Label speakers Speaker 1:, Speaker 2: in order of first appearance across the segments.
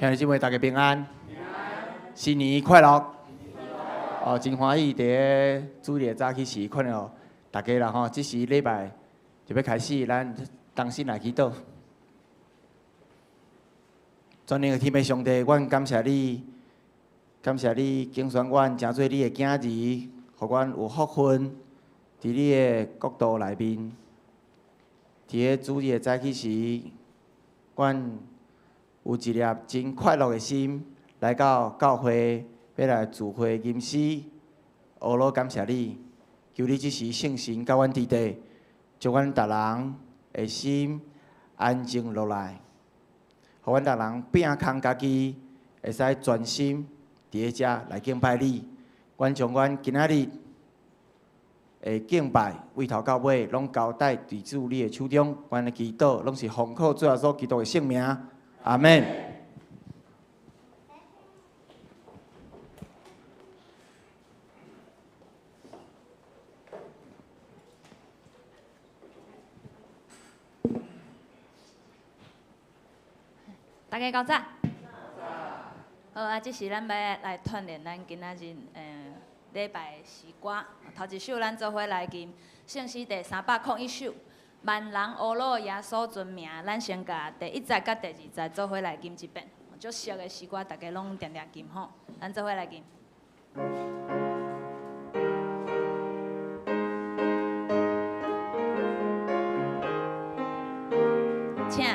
Speaker 1: 兄弟姊妹，大家平安，新年快樂！哦，真歡喜佇咧主日早起時看著大家啦吼，這時禮拜就欲開始，咱同心來祈禱。全能的天父上帝，阮感謝你，感謝你揀選阮，成做你的囝兒，予阮有福分，佇你的國度內面，佇咧主日的早起時，阮有一粒真快樂的心來到教會，欲來聚會吟詩，阿羅感謝你，求你這時聖神佮阮佇佇，將阮逐人的心安靜落來，予阮逐人摒空家己，會使專心佇咧遮來敬拜你。阮將阮今仔日的敬拜，對頭到尾，攏交代佇主你的手中。阮的祈禱攏是奉靠主耶穌基督的聖名。阿們。
Speaker 2: 大家較早。好啊，這時咱欲來鍛鍊咱今仔日禮拜的詩歌。頭一首咱做伙來吟聖詩第301首。萬人阿羅耶穌尊名，咱先共第一節佮第二節做伙來吟一遍。足熟的詩歌，大家攏定定吟吼。咱做伙來吟。請。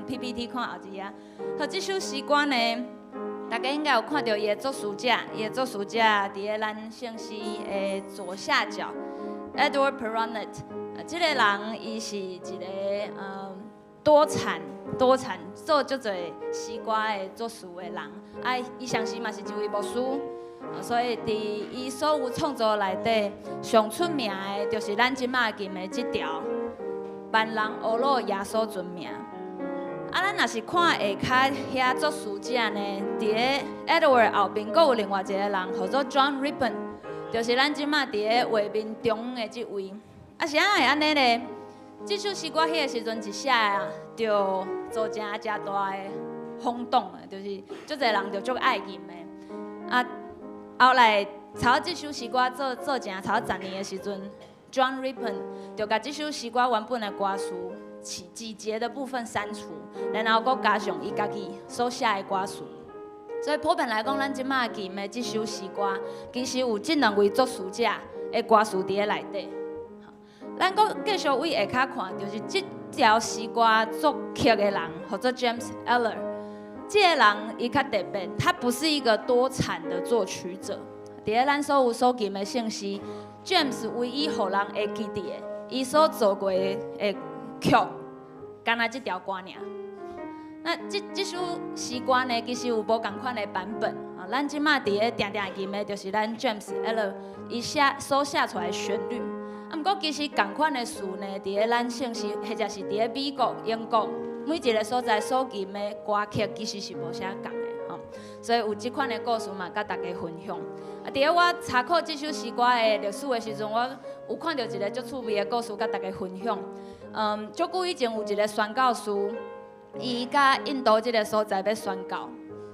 Speaker 2: PPT 看後一頁，好，這首詩歌呢，大家應該有看著伊的作詞者，伊的作詞者佇咧咱聖詩的左下角，Edward Perronet，這个人伊是一个多產多產做足濟詩歌的作詞的人，啊，伊同時嘛是一位牧師，所以佇伊所有創作內底上出名的，就是咱這馬吟的這條《萬人阿羅耶穌尊名》。啊，咱若是看下跤遐作詞者呢，佇咧 Edward 後面，閣有另外一個人，號做 John Rippon，就是咱這馬佇咧畫面中的這位。啊，是按怎會按呢咧？這首詩歌彼个時陣一寫啊，就造成誠大的轟動，就是足濟人就足愛吟的。啊，後來差這首詩歌做做成差不多10年的時陣，John Rippon 就共這首詩歌原本的歌詞幾節的部分刪除，然後閣加上伊家己所寫的歌詞。所以普遍來講，咱這馬吟的這首詩歌，其實有這兩位作詞者的歌詞佇咧內底。咱閣繼續對下跤看，就是這條詩歌作曲的人，號做 James Eller。這个人伊較特別，他不是一個多產的作曲者。佇咧咱所有所吟的聖詩，James 唯一予人會記得的，伊所做過的曲，干焦這條歌爾。那這首詩歌呢，其實有無仝款的版本。啊，咱這馬佇咧定定吟的，就是咱 James Eller 伊寫所寫出來的旋律。啊，毋過其實仝款的詞呢，佇咧咱聖詩，或者是佇咧美國、英國每一个所在所吟的歌曲，其實是無啥仝的吼。所以有這款的故事嘛，佮大家分享。啊，佇咧我查考這首詩歌的歷史的時陣，我有看著一个足趣味的故事，佮大家分享。足久以前有一个宣教師，伊佮印度這个所在欲宣教。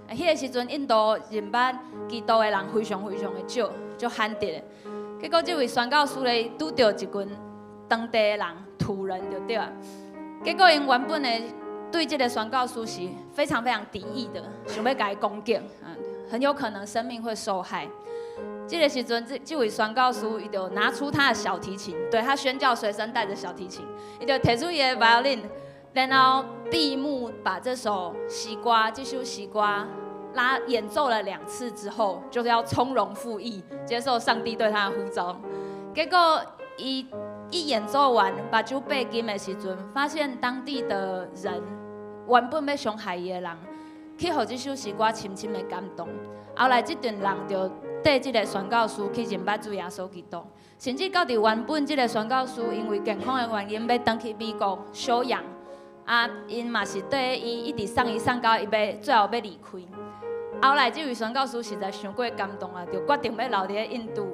Speaker 2: 彼个時陣，印度認捌基督的人非常非常的少，足罕得的。結果這位宣教師咧，拄著一群當地的人，土人就對啊。結果𪜶原本的對這个宣教師是非常非常敵意的，想欲共伊攻擊，很有可能生命會受害。這個時陣，這位宣教師伊就拿出他的小提琴，對他宣教隨身帶著小提琴，伊就提出伊的 violin，然後閉目把這首詩歌，這首詩歌拉演奏了兩次之後，就是要從容赴義，接受上帝對他的呼召。結果伊一演奏完，目睭閉緊的時陣，發現當地的人原本欲傷害伊的人，去予這首詩歌深深的感動。後來這陣人就綴這个宣教師去認捌主耶穌基督，甚至到佇原本這个宣教師因為健康的原因欲轉去美國休養，啊，𪜶嘛是綴伊一直送伊送到伊欲最後欲離開。後來這位宣教師實在傷過感動啊，就決定欲留佇咧印度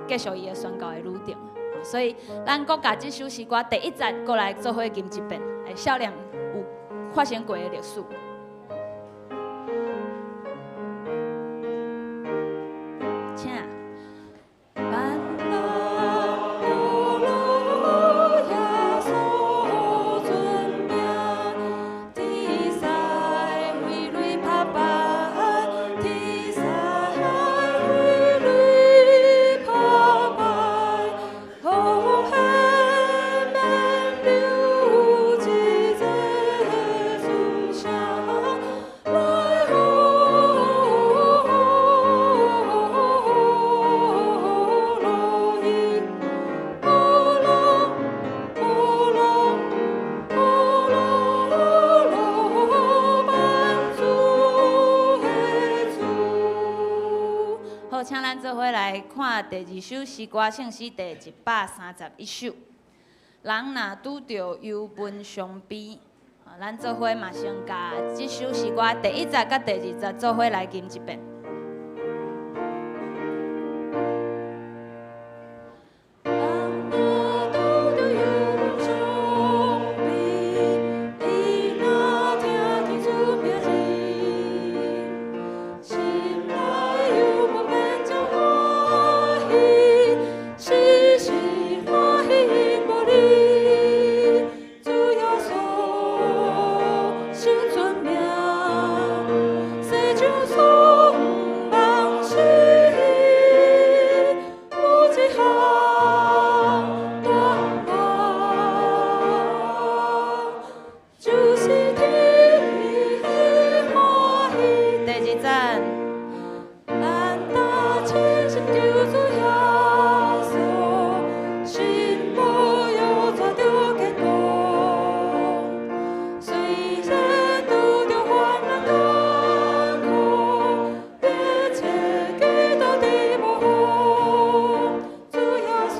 Speaker 2: 繼續伊的宣教的旅程。所以，咱閣共這首詩歌第一節閣來做伙吟一遍，來少年有發生過的歷史。請。咱若無路耶穌尊名，天使揮雷拍敗，天使揮雷拍敗，紅黑免流一個主聲來呼羅伊，呼羅呼羅呼羅羅萬主的主。好，請咱做伙來看第二首詩歌，聖詩第131首。人若拄著憂悶傷悲，咱做伙嘛先共這首詩歌第一節佮第二節做伙來吟一遍。人若拄著憂悶傷悲，伊若聽天主名字，心內憂悶免將歡喜，時時歡喜永無離。主耶穌聖尊名，世上所毋茫失，無一項斷望，就是天的歡喜。第二節，咱若深信求主耶穌，心無猶帶著堅固。雖然拄著患難艱苦，一切基督的無主耶穌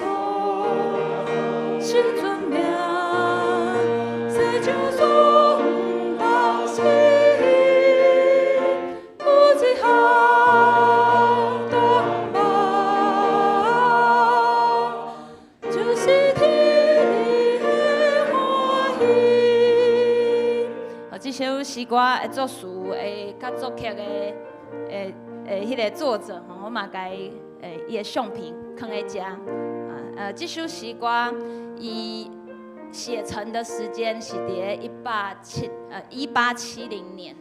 Speaker 2: 聖尊名，世上所毋茫失，無一項斷望，就是天的歡喜。這首詩歌的作詞的佮作曲的彼个作者吼，我嘛共伊伊的相片囥佇遮。這首詩歌伊寫成的時間是佇咧1870年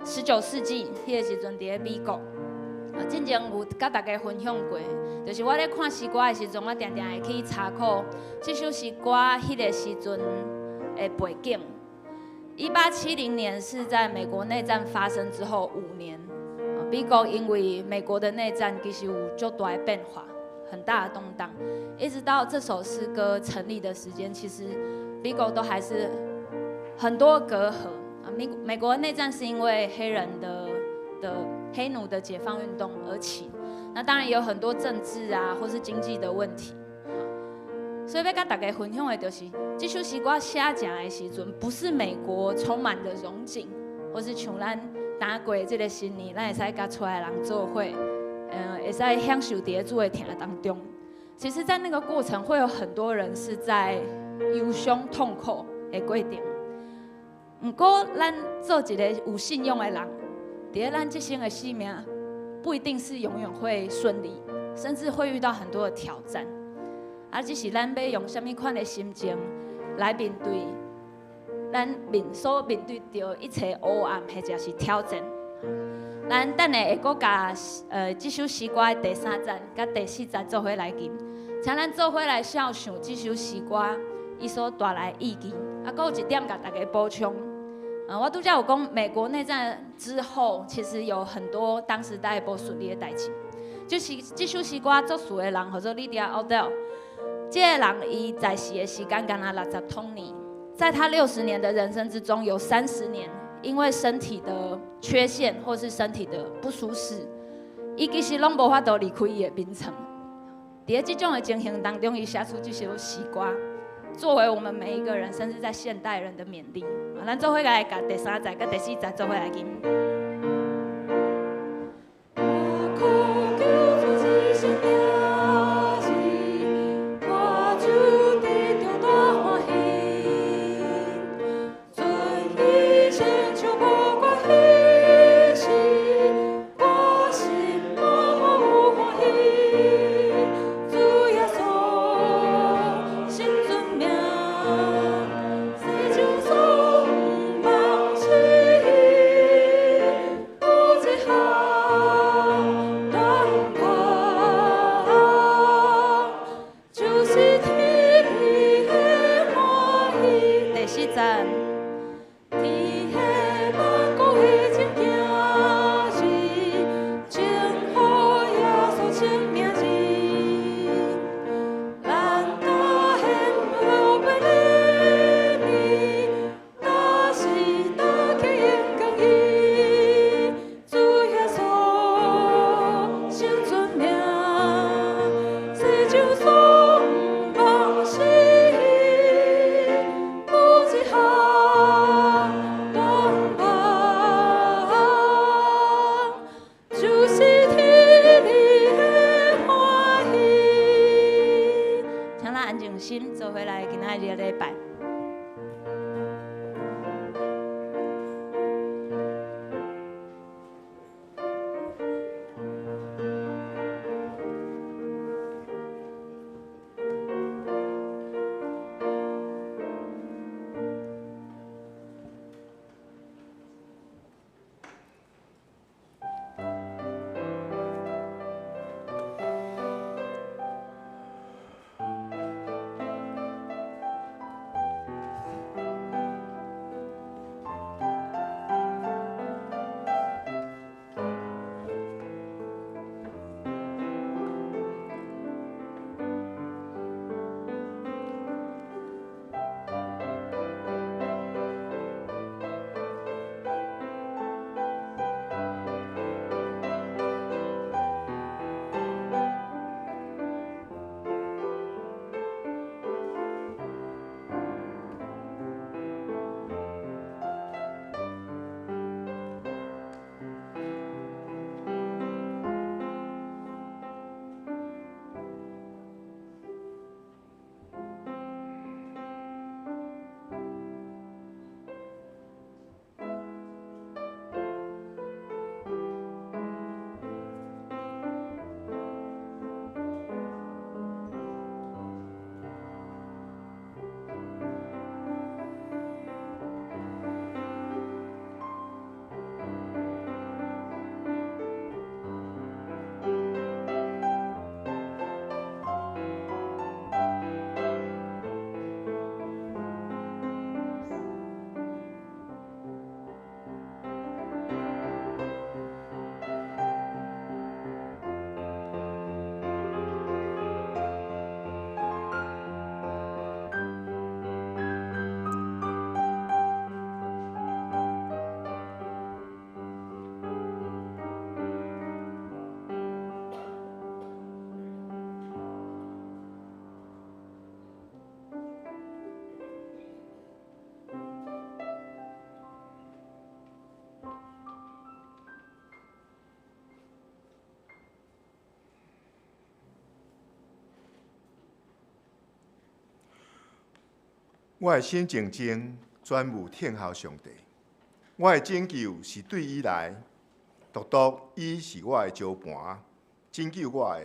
Speaker 2: ，19世紀彼个時陣佇咧美國。之前有佮大家分享過，就是我咧看詩歌的時陣，我定定會去查考這首詩歌彼个時陣的背景。1870年是在美國內戰發生之後5年，美國因為美國的內戰其實有足大的變化，很大的動盪，一直到這首詩歌成立的時間，其實美國都還是很多隔閡。美國內戰是因為黑人的黑奴的解放運動而起，那當然也有很多政治啊或是經濟的問題。所以欲佮大家分享的就是，這首詩歌寫成的時陣，不是美國充滿了榮景，或是像咱踏過這个新年，咱會使佮厝內人做伙，會使享受佇咧主的疼當中。其實，在那個過程，會有很多人是在憂傷痛苦的過程。毋過，咱做一個有信仰的人，佇咧咱這生的生命，不一定是永遠會順利，甚至會遇到很多的挑戰。啊，只是咱欲用啥物款的心情來面對咱所面對著一切黑暗或者是挑戰。咱等下會閣共這首詩歌的第三節佮第四節做伙來吟，請咱做伙來默想這首詩歌伊所帶來的意義。啊，閣有一點共大家補充。我拄才有講，美國內戰之後，其實有很多當時代無順利的代誌。就是這首詩歌作詞的人，號做 Lydia Odell。這个人伊在世的時間干焦60通年，在他60年的人生之中，有30年因為身體的缺陷或是身體的不舒適，伊其實攏無法度離開伊的眠床。佇咧這種的情形當中，伊寫出這首詩歌，作為我們每一個人，甚至在現代人的勉勵。咱做伙來共第三節佮第四節做伙來吟。我苦求主一生名字，我就得著大歡喜。尊伊親像無管彼時，我心滿滿有歡喜。主耶穌，神尊名，世上所毋茫失。
Speaker 3: 我的心靜靜，專務聽候上帝。我的拯救是對伊來，獨獨伊是我的石磐，拯救我的。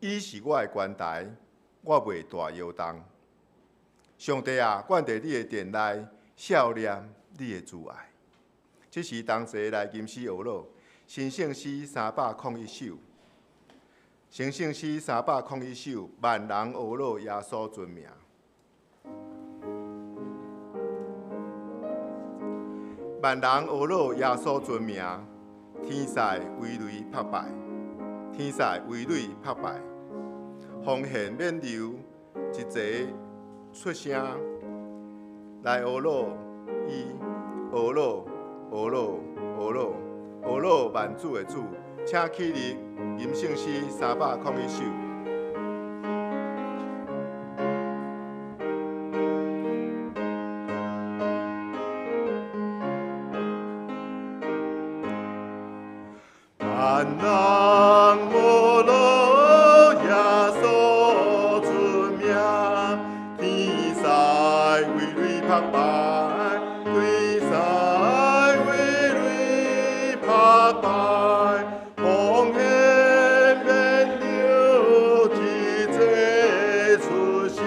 Speaker 3: 伊是我的懸台，我袂大搖動。上帝啊，阮佇你的殿內，數念你的慈愛。這是同齊來吟詩學樂，新聖詩301首。新聖詩301首，萬人學樂耶穌尊名。萬人學樂耶穌尊名，天使圍雷拍拜，天使圍雷拍拜，奉獻免流，一齊出聲來學樂伊，學樂學樂學樂學樂萬主的主，請起立吟聖詩301首。萬人學樂耶穌尊名，天使圍雷拍拜，天使圍雷拍拜，奉獻免流，一齊出聲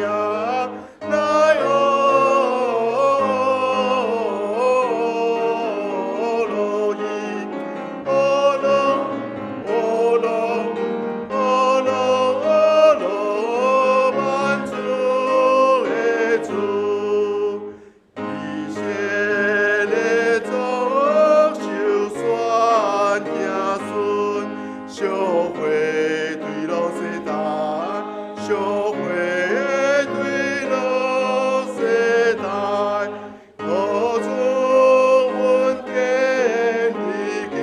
Speaker 3: 來學樂伊，學樂學樂學樂學樂萬主的主，以色列族受選子孫，相會對落世代，相會對落世代，托主恩典地球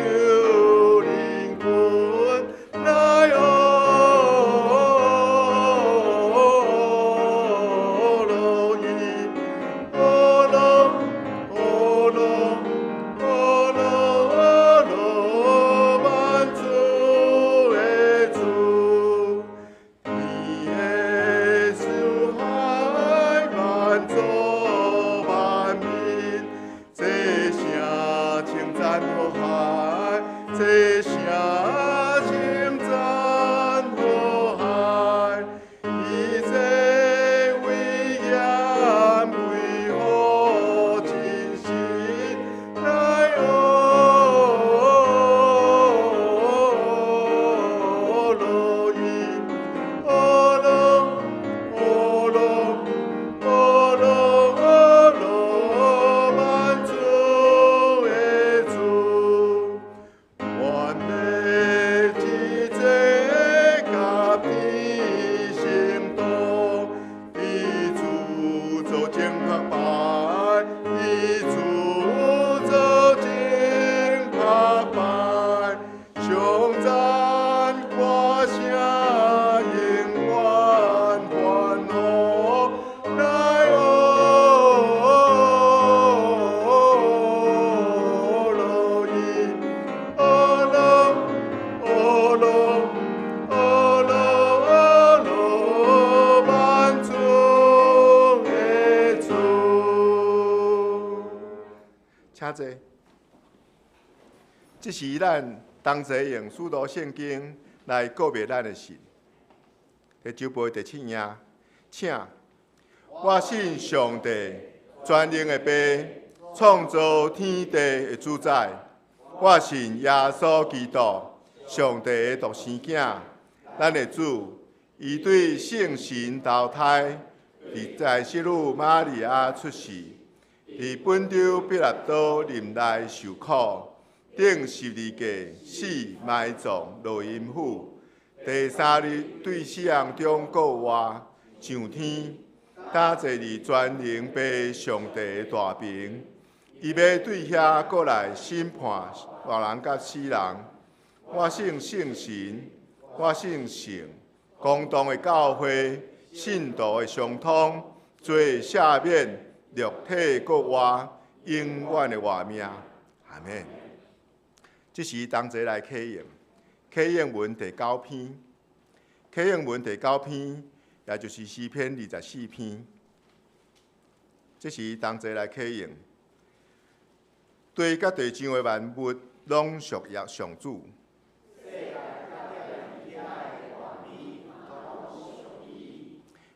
Speaker 3: 靈魂來學樂伊，學樂學樂學樂學樂萬主的主，天的受害萬族萬民，齊聲稱讚和諧，齊聲稱讚和諧，一切威嚴歸予真神來學樂伊，學樂學樂學樂學樂萬主的主，萬物之祭甲天聖徒，佇主座前拍拜，佇主座前拍拜，頌讚歌聲永遠歡呼，來學樂伊，學樂學樂學樂學樂萬主的主。請坐。這是咱同齊用使徒聖經來告別咱的神。佇周報第七頁，請我信上帝全能的父，創造天地的主宰。我信耶穌基督，上帝的獨生囝，咱的主。伊對聖神投胎，佇在聖女瑪利亞出世，佇本丟彼拉多任內受苦，釘十字架，死埋葬，落陰府。第三日對死人中復活，上天，搭坐佇全能父上帝的大爿。伊欲對遐閣來審判活人佮死人。我信聖神，我信聖公同的教會，信徒的相通，罪赦免，肉體復活，永遠的活命。阿們。這時同齊來啟應，啟應文第九篇，啟應文第九篇，也就是詩篇24篇。這時同齊來啟用。地佮地上的萬物攏屬於上主。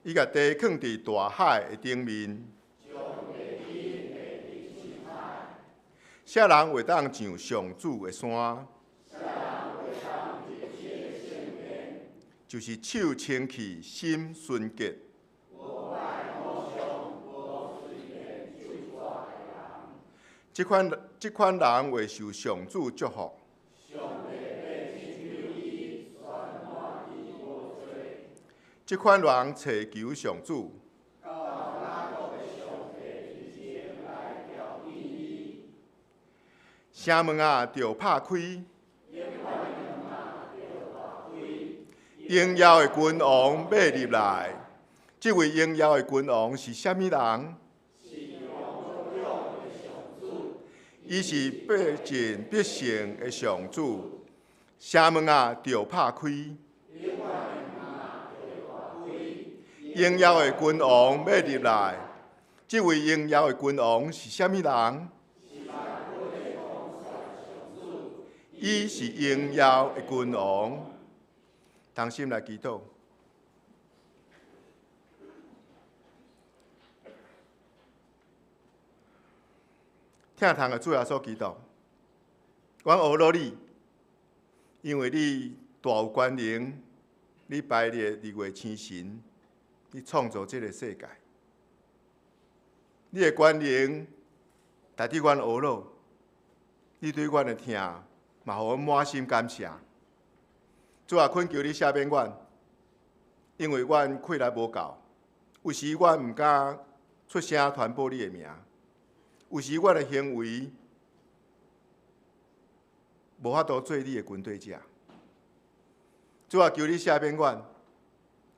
Speaker 3: 伊共地囥佇大海的頂面。啥人會當上上主的山？就是手清氣、心純潔。這款人會受上主祝福。這款人揣求上主。城門仔著拍開。榮耀的君王欲入來，這位榮耀的君王是啥物人？伊是必進必勝的上主。城門仔著拍開。榮耀的君王欲入來，這位榮耀的君王是啥物人？伊是榮耀的君王。同心來祈禱。疼痛的主耶穌基督，阮阿羅你，因為你大有權能，你排列日月星辰，你創造這个世界，你的權能值得阮阿羅，你對阮的疼，嘛予阮滿心感謝。主啊，懇求你赦免阮，因為阮氣力無夠，有時阮毋敢出聲傳播你的名，有時阮的行為無法度做你的軍隊者。主啊，求你赦免阮，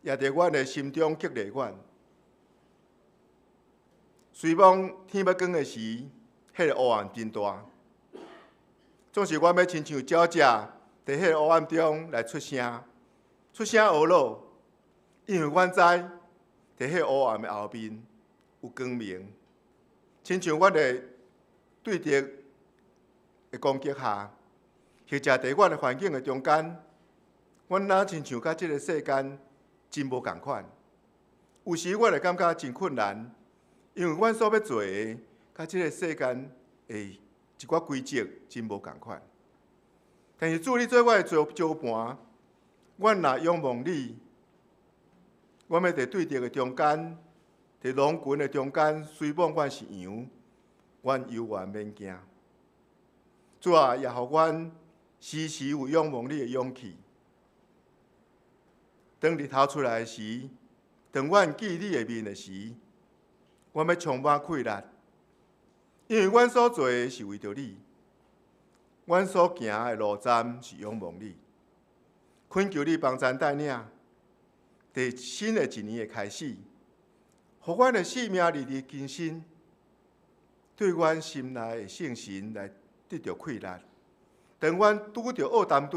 Speaker 3: 也佇阮的心中激勵阮。雖罔天欲光的時，彼个烏暗真大，總是阮欲親像鳥隻，佇彼个烏暗中來出聲，出聲呵咾，因為阮知佇彼个烏暗的後面有光明。親像阮的對敵的攻擊下，或者佇阮的環境的中間，阮若親像佮這个世間真無仝款。有時阮會感覺真困難，因為阮所欲做的，佮這个世間的一寡規則真無仝款。但是主，你做我的招盤，阮若仰望你，阮欲佇對敵的中間，佇狼群的中間，雖罔阮是羊，阮猶原免驚。主啊，也予阮時時有仰望你的勇氣。當日頭出來時，當阮見你的面的時，阮欲充滿氣力，因為阮所做的是為著你，阮所行的路站是仰望你。懇求你幫贊帶領，佇新的一年的開始，予阮的生命日日更新，對阮心內的聖神來得著氣力。當阮拄著惡擔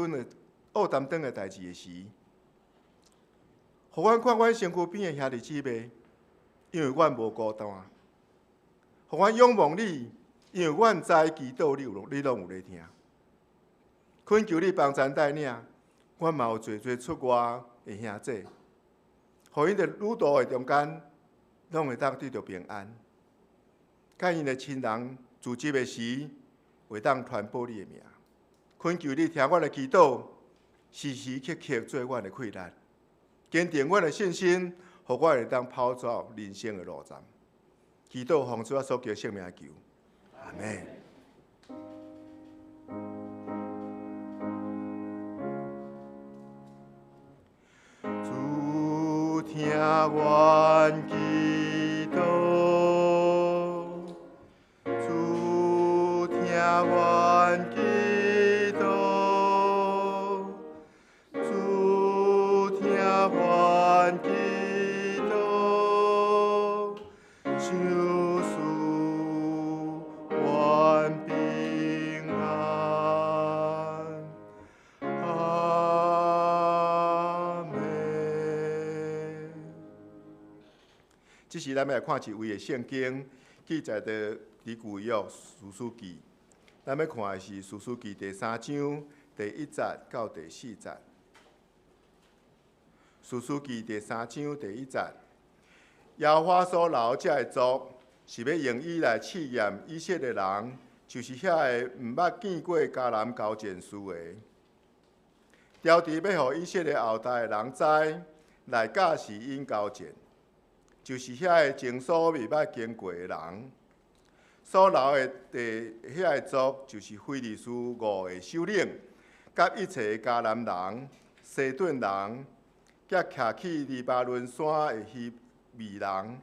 Speaker 3: 當的代誌的時，予阮看阮身軀邊的兄弟姊妹，因為阮無孤單。予阮仰望你，因為阮知祈禱你有，你攏有咧聽。懇求你幫贊帶領，阮嘛有濟濟出外的兄弟，予𪜶佇旅途的中間，攏會當得著平安。佮𪜶的親人聚集的時，會當傳播你的名。懇求你聽阮的祈禱，時時刻刻做阮的氣力，堅定阮的信心，予阮會當跑走人生的路站。祈禱奉主耶穌基督聖名求，阿們。主聽阮祈禱，主聽阮祈禱，主聽阮祈禱，賞賜阮平安。阿們。這時，咱欲來看一位的聖經，記載佇舊約士師記。咱欲看的是士師記第三章第一節到第四節。士師記第三章第一節，耶和華所留這个族，是欲用伊來試驗以色列人，就是遐个毋捌見過迦南交戰士的。牢佇欲予以色列後代的人知，來教示𪜶交戰，就是遐个前所未捌經過的人。所留的地遐个族，就是非利士五个首領，佮一切迦南人、西頓人，佮徛起黎巴嫩山的希未人，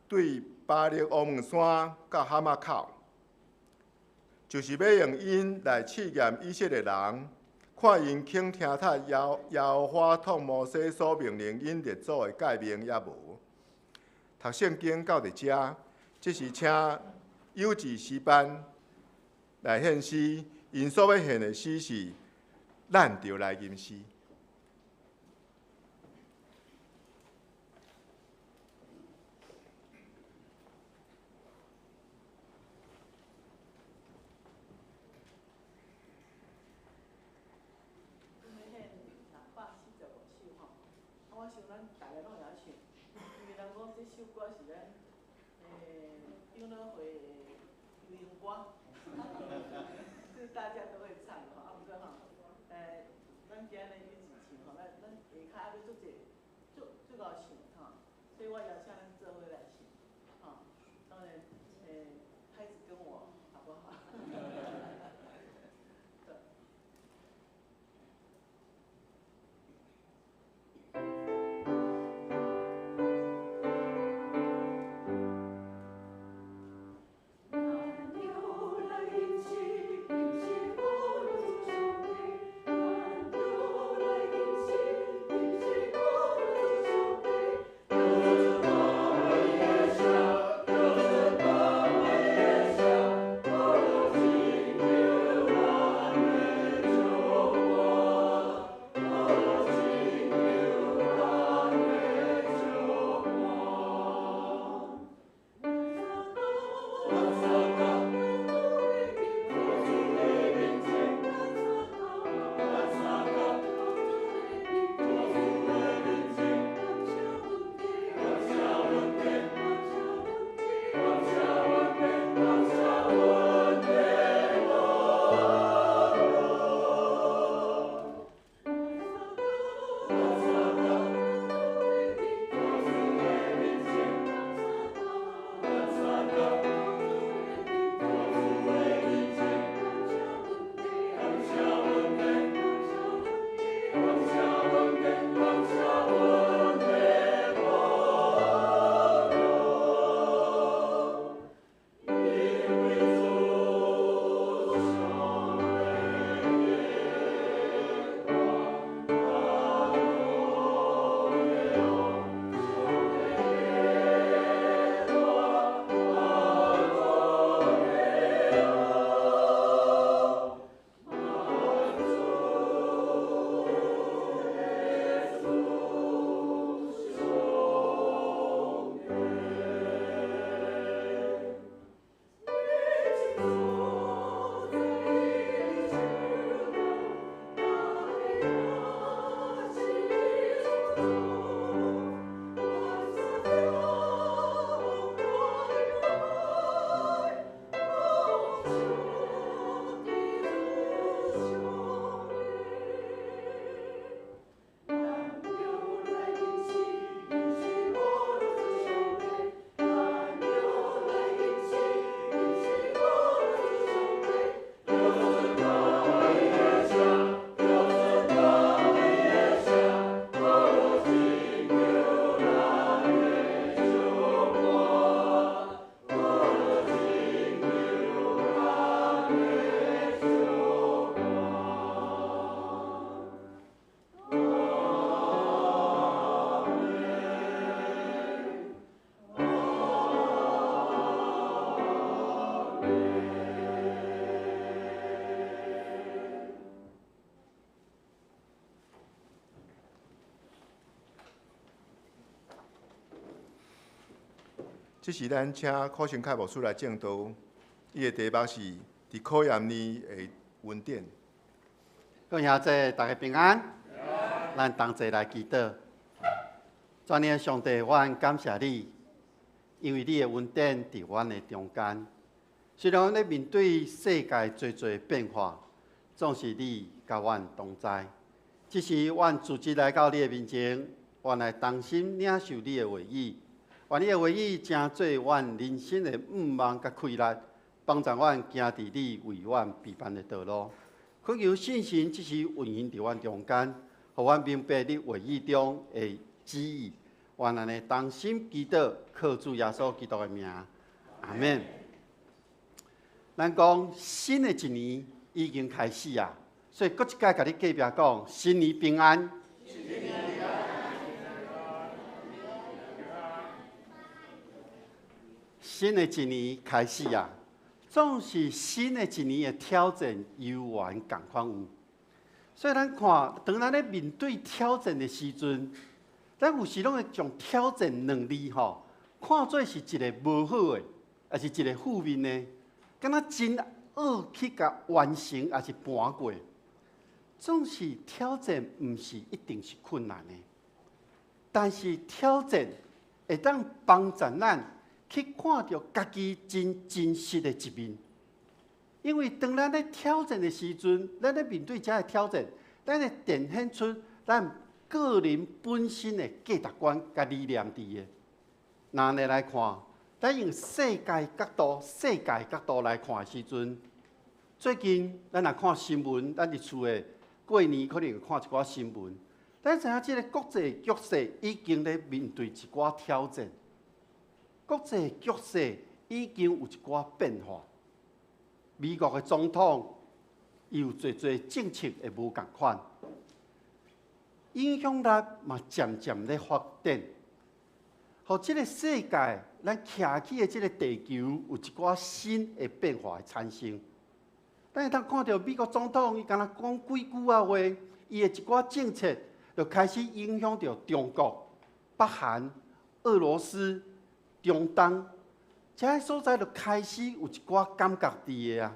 Speaker 3: 對巴力烏門山到哈馬口，就是欲用𪜶來試驗以色列人，看𪜶肯聽违耶和華託摩西所命令𪜶列祖的誡命抑無。讀聖經到佇遮，這是請幼稚詩班來獻詩，𪜶所欲獻的詩是咱著來吟詩。
Speaker 4: 645首吼，啊，我想咱逐个攏會曉唱，因為人講這首歌是咱長老會的流行歌，這大家都會唱吼，啊，毋過吼，咱今日一起唱吼，咱下跤猶閣足濟，足足𠢕唱吼，所以我邀請咱做伙來唱，吼，當然，拍子跟我，好不好？
Speaker 5: 咱著來吟詩，吟詩，吟詩歌頌上帝。
Speaker 3: 這時咱請柯成凱牧師來證道，伊的題目是佇考驗年的恩典。
Speaker 5: 各位兄弟，大家平安。咱同齊來祈禱。全能的上帝，我感謝你，因為你的恩典佇阮的中間。雖然阮咧面對世界濟濟變化，總是你佮阮同在。這時，阮組織來到你的面前，阮來同心領受你的話語。願你的話語成做阮人生的向望佮氣力，幫助阮行佇你為阮備辦的道路。懇求聖神這時運行佇阮中間，予阮明白你話語中的旨意。願按呢同心祈禱，靠主耶穌基督的名，阿們。咱講新的一年已經開始啊，所以閣一擺共你隔壁講新年平安。新的一年開始啊，總是新的一年的挑戰猶原仝款有。所以咱看，當咱咧面對挑戰的時陣，咱有時攏會將挑戰兩字吼，看做是一个無好的，抑是一个負面的，敢若真惡去共完成，抑是瞞過。總是挑戰毋是一定是困難的，但是挑戰會當幫助咱去看著家己真真實的一面。因為當咱咧挑戰的時陣，咱咧面對這个挑戰，咱會展現出咱個人本身的價值觀佮理念佇的。若按呢來看，咱用世界角度、世界角度來看的時陣，最近咱若看新聞，咱佇厝的過年可能會看一寡新聞，咱知影這个國際局勢已經咧面對一寡挑戰，國際局勢已經有一寡變化。美國的總統伊有濟濟政策會無仝款，影響力嘛漸漸咧發展，予這个世界咱徛起的這个地球有一寡新的變化的產生。咱會當看著美國總統伊敢若講幾句仔話，伊的一寡政策就開始影響著中國、北韓、俄羅斯、中東，這个所在就開始有一寡感覺佇的啊。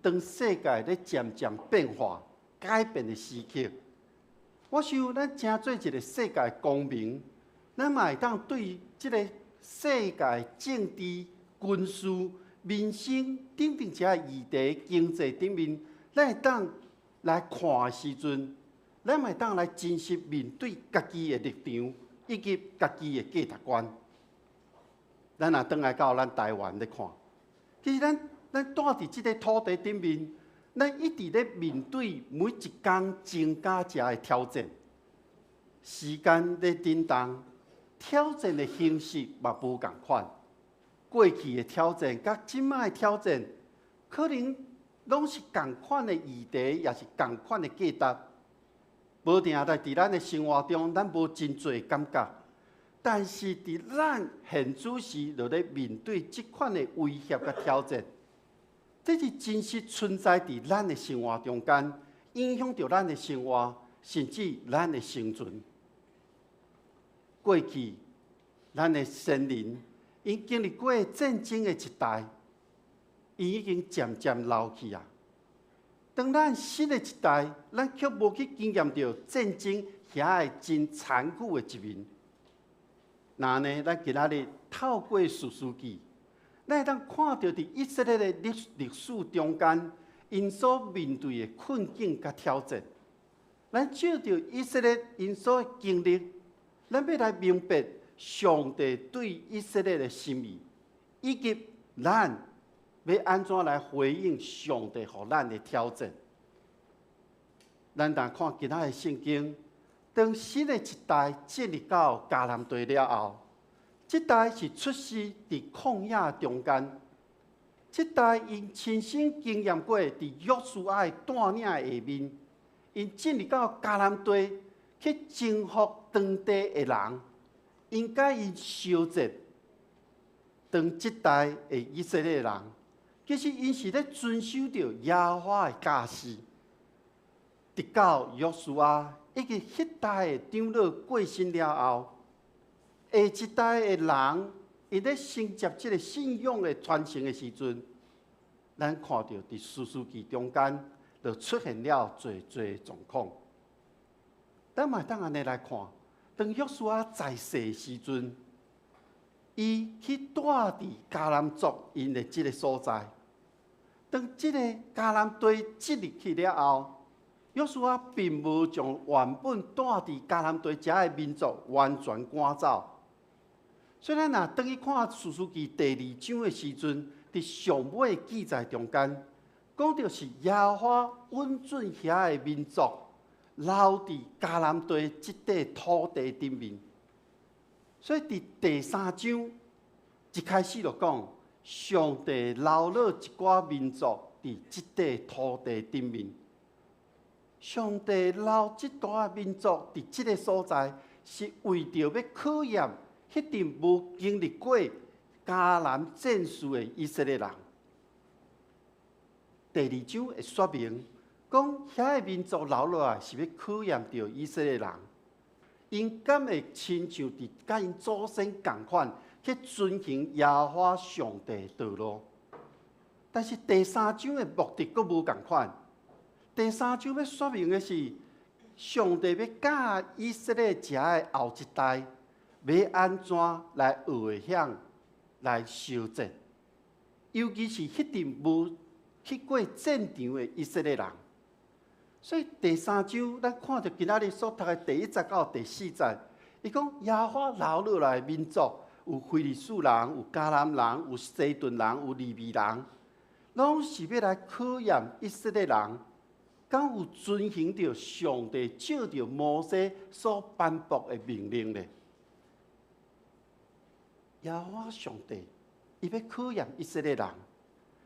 Speaker 5: 當世界咧漸漸變化、改變的時刻，我想咱成做一个世界公民，咱嘛會當對這个世界政治、軍事、民生等等這个議題、經濟頂面，咱會當來看的時陣，咱嘛會當來真實面對家己的立場以及家己的價值觀。咱若轉來到咱台灣咧看，其實咱住佇這个土地頂面，咱一直咧面對每一工增加這个挑戰。時間咧振動，挑戰的形式嘛無仝款。過去的挑戰佮這擺的挑戰，可能攏是仝款的議題，也是仝款的價值。無定在佇咱的生活中，咱無真濟感覺。但是佇咱現此時就咧面對這款的威脅佮挑戰，這是真實存在佇咱的生活中間，影響著咱的生活，甚至咱的生存。過去，咱的先人𪜶經歷過戰爭的一代，𪜶已經漸漸老去啊。當咱新的一代，咱卻無去經驗著戰爭遐个真殘酷的一面。若按呢，咱今仔日透過士師記，咱會當看著佇以色列的歷史中間，𪜶所面對的困境佮挑戰。咱借著以色列𪜶所經歷，咱欲來明白上帝對以色列的心意，以及咱欲按怎來回應上帝予咱的挑戰。咱若看今仔的聖經，當新的一代進入到迦南地了後，這代是出世佇曠野中間，這代𪜶親身經驗過佇約書亞的帶領下面，𪜶進入到迦南地去征服當地的人，𪜶佮𪜶相戰。當這代的以色列人，其實𪜶是咧遵守著耶和華的教示，直到約書亞以及彼代的長老過身了後，下一代的人 𪜶咧承接這个信仰的传承的时阵，咱看著佇士師記中間就出現了濟濟狀況。咱嘛會當按呢來看，當約書亞在世的時陣，伊去蹛佇迦南族𪜶的這个所在。當這个迦南地進入去了後，約書亞並無將原本蹛佇迦南地遮的民族完全趕走。所以咱若轉去看士師記第二章的時陣，佇上尾記載中間，講著是耶和華允准遐的民族留佇迦南地這塊土地頂面。所以佇第三章一開始就講，上帝留落一寡民族佇這塊土地頂面。上帝留這大民族佇這个所在，是為著欲考驗彼陣無經歷過迦南戰事的以色列人。第二章會說明，講遐个民族留落來是欲考驗著以色列人，𪜶敢會親像佇佮𪜶祖先仝款去遵行耶和華上帝道路。但是第三章的目的閣無仝款。第三章欲說明的是，上帝欲教以色列遮的後一代，欲按怎來學會曉來修戰，尤其是彼陣無去過戰場的以色列人。所以第三章，咱看著今仔日所讀的第一節到第四節，伊講耶和華留落來的民族有非利士人、有迦南人、有西頓人、有利未人，攏是欲來考驗以色列人，敢有遵行著上帝藉著摩西所頒布的命令咧？耶和華上帝，伊欲考驗以色列人，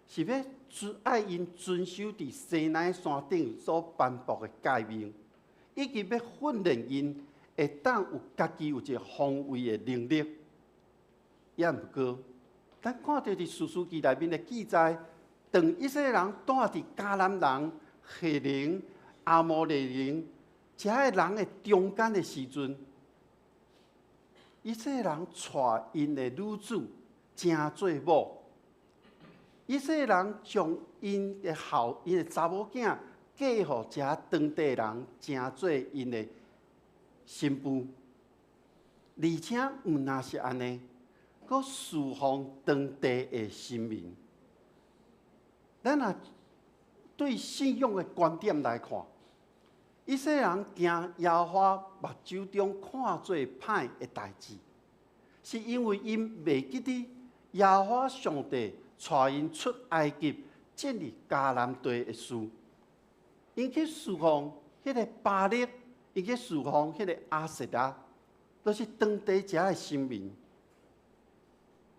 Speaker 5: 是欲遵愛𪜶遵守佇西奈山頂所頒布的誡命，以及欲訓練𪜶會當有家己有一个防衛的能力。也毋過，咱看著佇士師記內面的記載，當以色列人蹛佇迦南人、赫人、亞摩利人遮个人的中間的時陣，以色列人娶𪜶的女子成做某，以色列人將𪜶的後、𪜶的查某囝嫁予遮當地人，成做𪜶的新婦，而且毋但是按呢，閣侍奉當地的神明。咱若對信仰的觀點來看，以色列人行耶和華目睭中看做歹的代誌，是因為𪜶袂記得耶和華上帝帶𪜶出埃及進入迦南地的事。𪜶去侍奉彼个巴力，𪜶去侍奉彼个亞舍拉，都是當地遮的神明。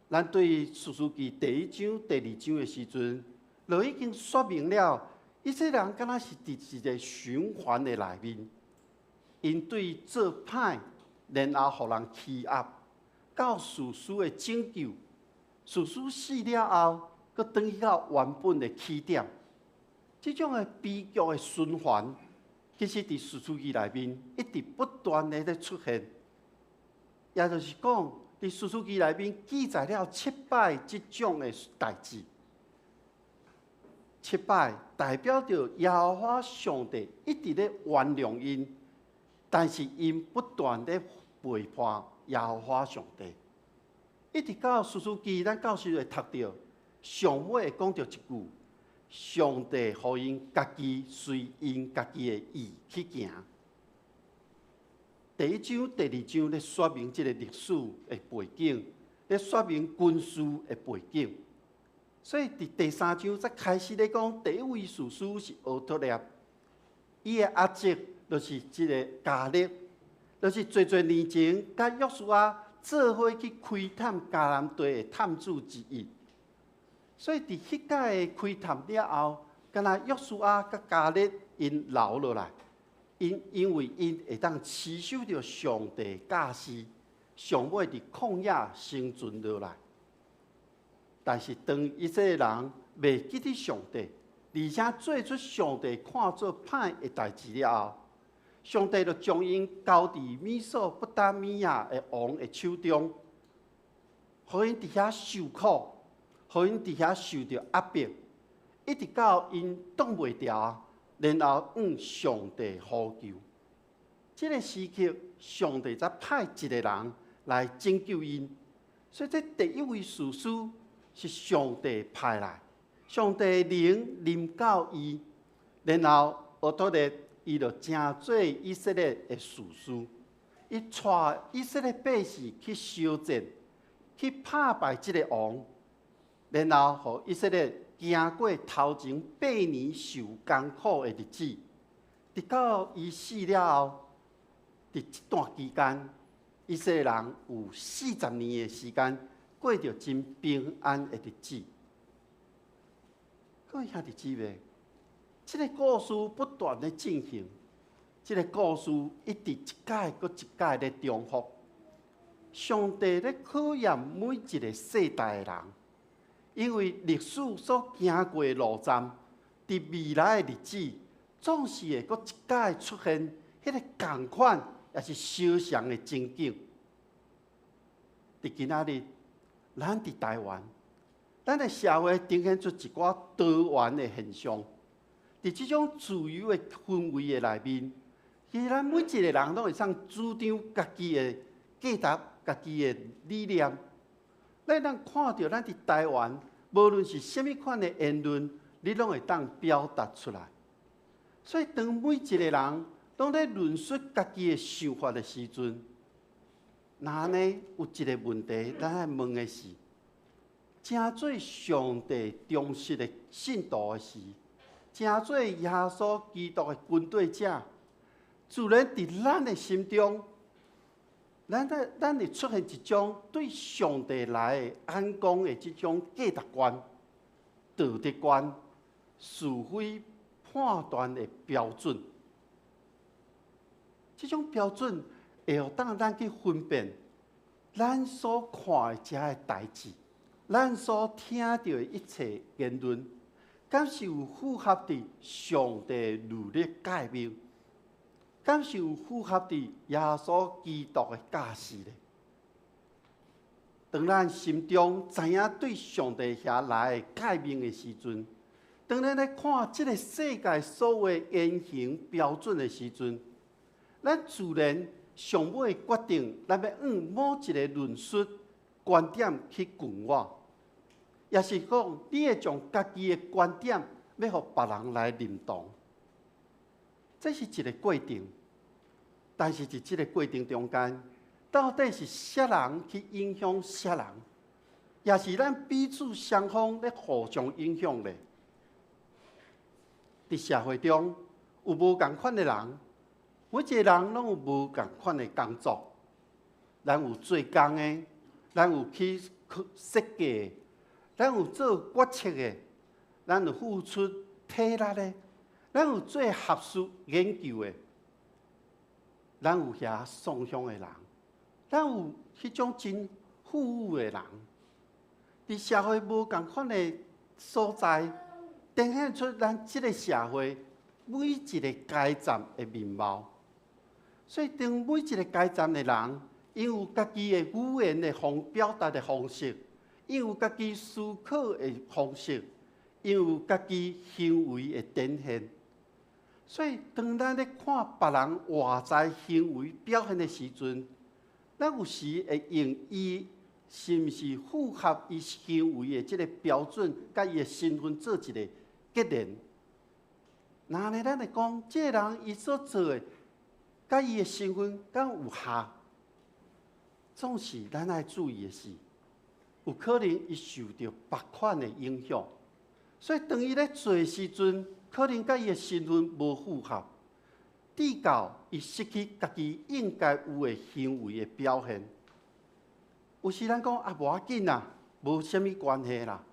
Speaker 5: 咱對士師記第一章、第二章的時陣，就已經說明了，以色列人敢若是佇一个循環的內面，𪜶對做歹，然後予人欺壓，到士師的拯救，士師死了後，閣轉去到原本的起點。這種的悲劇的循環，其實佇士師記內面一直不斷的咧出現。也就是講，佇士師記內面記載了七擺這種的代誌。七擺代表著耶和華上帝一直咧原諒𪜶，但是𪜶不斷咧背叛耶和華上帝。一直到士師記，咱到時會讀著上尾會講著一句：上帝予𪜶家己隨𪜶家己的意去行。第一章、第二章咧說明這个歷史的背景，咧說明軍事的背景。所以佇第三章才開始咧講，第一位士師是俄陀聶，伊的阿叔就是這个迦勒，就是濟濟年前佮約書亞做伙去開探迦南地的探子之一。所以佇彼擺的開探了後，敢若約書亞佮迦勒𪜶留落來，𪜶因為𪜶會當持守著上帝教示，上尾佇曠野生存落來。但是當以色列人袂記得上帝，而且做出上帝看做歹的代誌了後，上帝就將𪜶交佇美索不達米亞的王的手中，予𪜶佇遐受苦，予𪜶佇遐受著壓迫，一直到𪜶擋袂牢，然後向上帝呼求。這个時刻，上帝才派一个人來拯救𪜶。所以，這第一位士師是上帝派來，上帝靈臨到伊，然後俄陀聶伊就成做以色列的士師，伊帶以色列百姓去相戰，去拍敗這个王，然後予以色列行過頭前八年受艱苦的日子，直到伊死了後，佇這段期間，以色列人有40年的時間過著真平安的日子。各位兄弟姊妹，這个故事不斷咧進行，這个故事一直一擺閣一擺咧重複。上帝咧考驗每一个世代的人，因為歷史所行過的路站，佇未來的日子，總是會閣一擺出現彼个仝款，抑是相像的情景。佇今仔日，咱佇台灣，咱的社會呈現出一寡多元的現象。佇這種自由的氛圍的內面，其實咱每一个人攏會當主張家己的價值、家己的理念。咱當看著咱佇台灣，無論是啥物款的言論，你攏會當表達出來。所以，當每一個人攏咧論述家己的想法的時陣，那呢有一个問題，咱愛問的是：成做上帝忠實的信徒的時，成做耶穌基督的跟隨者，自然佇咱的心中，咱會出現一種對上帝來的眼光的這種價值觀、道德觀、是非判斷的標準。這種標準會予當咱去分辨咱所看的這个代誌，咱所聽著的一切言論，敢是有符合佇上帝律例誡命？敢是有符合佇耶穌基督的教示咧？當咱心中知影對上帝遐來的誡命的時陣，當咱咧看這个世界所有言行標準的時陣，咱自然上尾決定，咱欲按某一个論述觀點去群我，抑是講你會將家己的觀點欲予別人來認同，這是一个過程。但是佇這个過程中間，到底是啥人去影響啥人，抑是咱彼此雙方咧互相影響咧？佇社會中有無仝款的人，每一个人攏有無仝款的工作。咱有做工的，咱有去設計的，咱有做決策的，咱有付出體力的，咱有做學術研究的，咱有遐送香的人，咱有彼種真富有的人。佇社會無仝款的所在，呈現出咱這个社會每一个階層的面貌。所以，當每一个階層的人，𪜶有家己的語言的方表達的方式，𪜶有家己思考的方式，𪜶有家己行為的展現。所以，當咱咧看別人外在行為表現的時陣，咱有時會用伊是毋是符合伊行為的這个標準，佮伊的身份做一个結論。若呢，咱會講，這个人伊所做的，佮伊的身份敢有合？總是咱愛注意的是，有可能伊受著別款的影響，所以當伊咧做的時陣，可能佮伊的身份無符合，直到伊失去家己應該有的行為的表現。有時咱講啊，無要緊啦，無啥物關係啦。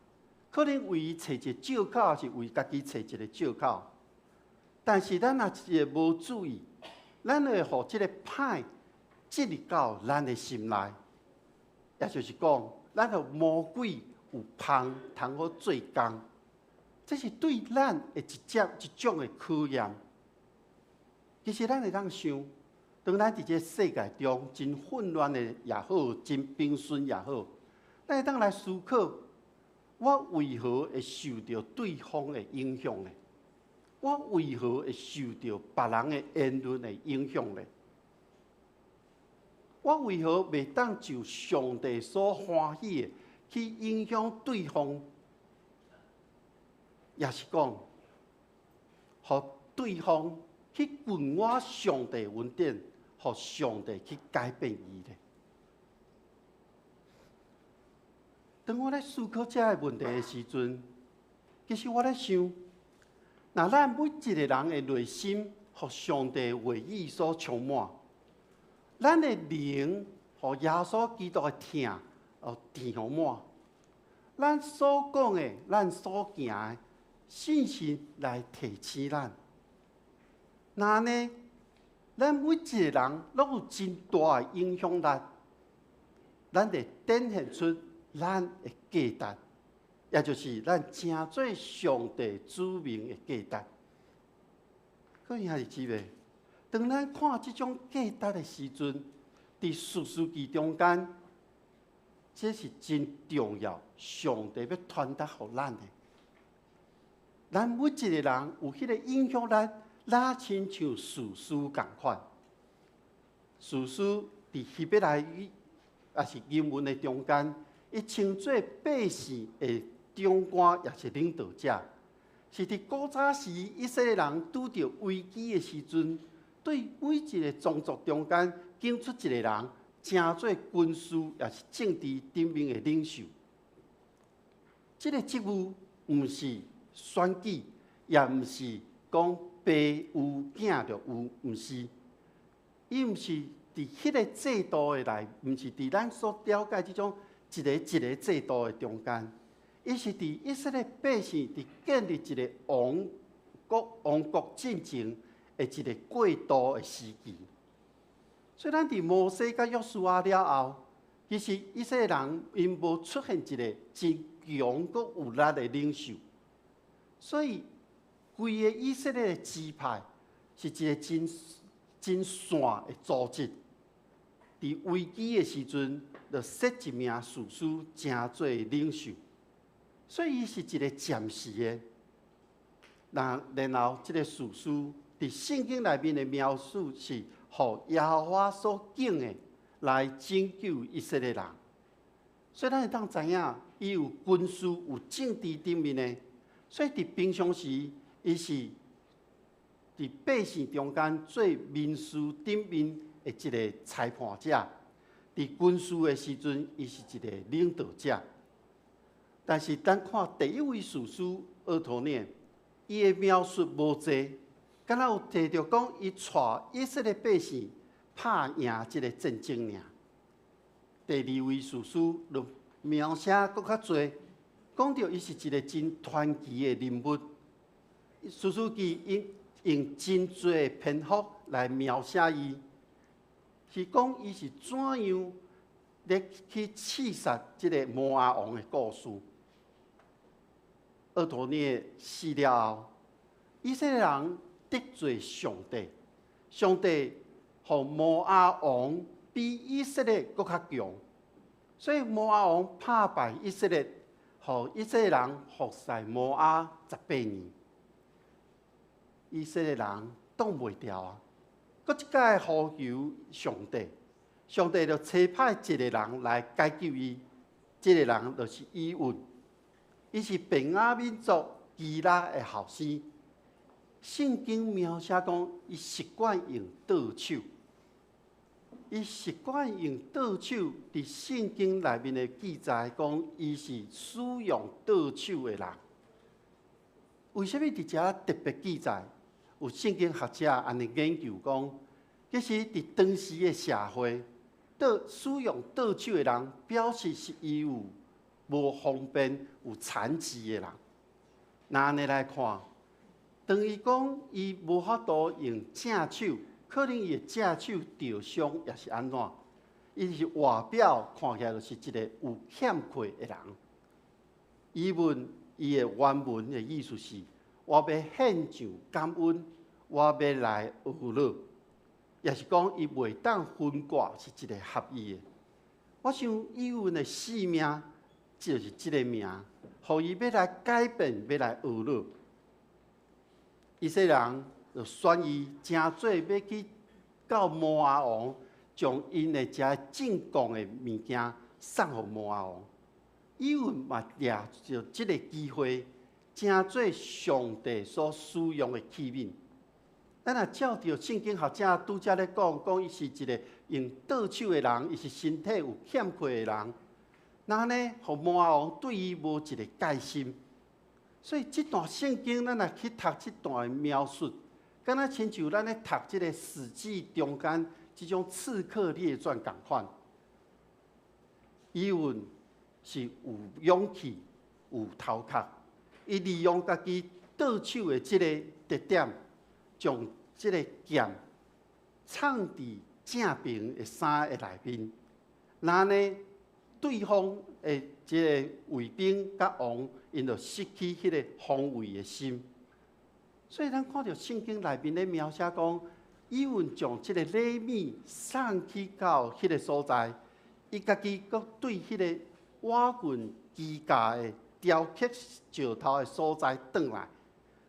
Speaker 5: 可能為伊揣一个借口，抑是為家己揣一个借口。但是咱若是無注意，咱會予這个歹進入到咱的心內，也就是講，咱予魔鬼有縫通好做工，這是對咱的一隻一種的考驗。其實咱會當想，當咱佇這个世界中真混亂的也好，真平順也好，咱會當來思考，我為何會受著對方的影響呢？我為何會受著別人的言論的影響呢？我為何袂當就上帝所歡喜的去影響對方？抑是講，予對方去灌我上帝恩典，予上帝去改變伊咧？當我咧思考這个問題的時陣，其實我咧想，若咱每一个人的內心，予上帝話語所充滿，咱的靈予耶穌基督的疼哦填滿，咱所講的、咱所行的，信心來提醒咱。若按呢，咱每一个人攏有真大的影響力，咱會展現出咱的價值，也就是咱成做上帝子民的價值。各位兄弟姊妹，當咱看這種價值的時陣，佇士師記中間，這是真重要，上帝欲傳達予咱的。咱每一個人有彼個影響力，若親像士師仝款。士師佇希伯來語，抑是英文的中間，伊稱做百姓的長官，抑是領導者。是佇古早時以色列人拄著危機的時陣，對每一個宗族中間揀出一個人，成做軍事抑是政治頂面的領袖。這個職務毋是選舉，也毋是講爸有囝就有，毋是。伊毋是佇彼個制度的內，毋是佇咱所了解這種一个一个制度的中間，伊是佇以色列百姓佇建立一個王國王國進程的一個過渡的時期。所以咱佇摩西佮約書亞了後，其實以色列人𪜶無出現一個真強閣有力的領袖，所以規个以色列的支派是一個真真散的組織。佇危機的時陣，就設一名士師成做領袖，所以伊是一個暫時的。然然後，這個士師佇聖經內面的描述是，予耶和華所揀的來拯救以色列人。所以咱會當知影，伊有軍事、有政治頂面的。所以佇平常時，伊是佇百姓中間做民事頂面的一個裁判者。佇軍事的時陣，伊是一個領導者。但是，咱看第一位士師俄陀聶，伊的描述無濟，敢若有提著講伊帶以色列百姓拍贏這个戰爭爾。第二位士師就描寫閣較濟，講著伊是一個真傳奇的人物。士師記用用真濟篇幅來描寫伊，是講伊是怎樣咧去刺殺這个摩押王的故事。俄陀聶死了後，以色列人得罪上帝，上帝予摩押王比以色列閣較強，所以摩押王拍敗以色列，予以色列人服侍摩押18年。以色列人擋袂牢啊！閣一擺呼求上帝，上帝就差派一个人來解救伊，這个人就是以畝，伊是便雅憫族基拉的後生。聖經描寫講，伊習慣用倒手，伊習慣用倒手。佇聖經內面的記載講，伊是使用倒手的人。為啥物佇遮特別記載？有聖經學者按呢研究講，其實佇當時的社會，倒使用倒手的人，表示是伊有無方便、有殘疾的人。若按呢來看，當伊講伊無法度用正手，可能伊的正手著傷，抑是按怎？伊是外表看起來就是一个有欠缺的人。以畝伊的原文的意思是：我欲獻上感恩，我欲來懊惱，抑是講伊袂當分割是一个合意的。我想以畝的性命就是這个名，予伊欲來改變，欲來呵咾。以色列人就選伊，成做欲去到摩押王，將𪜶的遮進貢的物件送予摩押王。以畝嘛掠著這个機會，成做上帝所使用的器皿。咱若照著聖經學者拄才咧講，講伊是一个用倒手的人，伊是身體有欠缺的人，那呢，予摩押王對伊無一个戒心。所以這段聖經，咱若去讀這段的描述，敢若親像咱咧讀這个史記中間這種刺客列傳仝款。以畝是有勇氣、有頭殼，伊利用家己倒手的這个特點，將這个劍藏佇正爿的衫的內面，那呢，對方的這个衛兵佮王，𪜶就失去彼个防衛的心。所以咱看著聖經內面咧描寫講，以畝將這个禮物送去到彼个所在，伊家己閣對彼个瓦棍機架的雕刻石頭的所在轉來，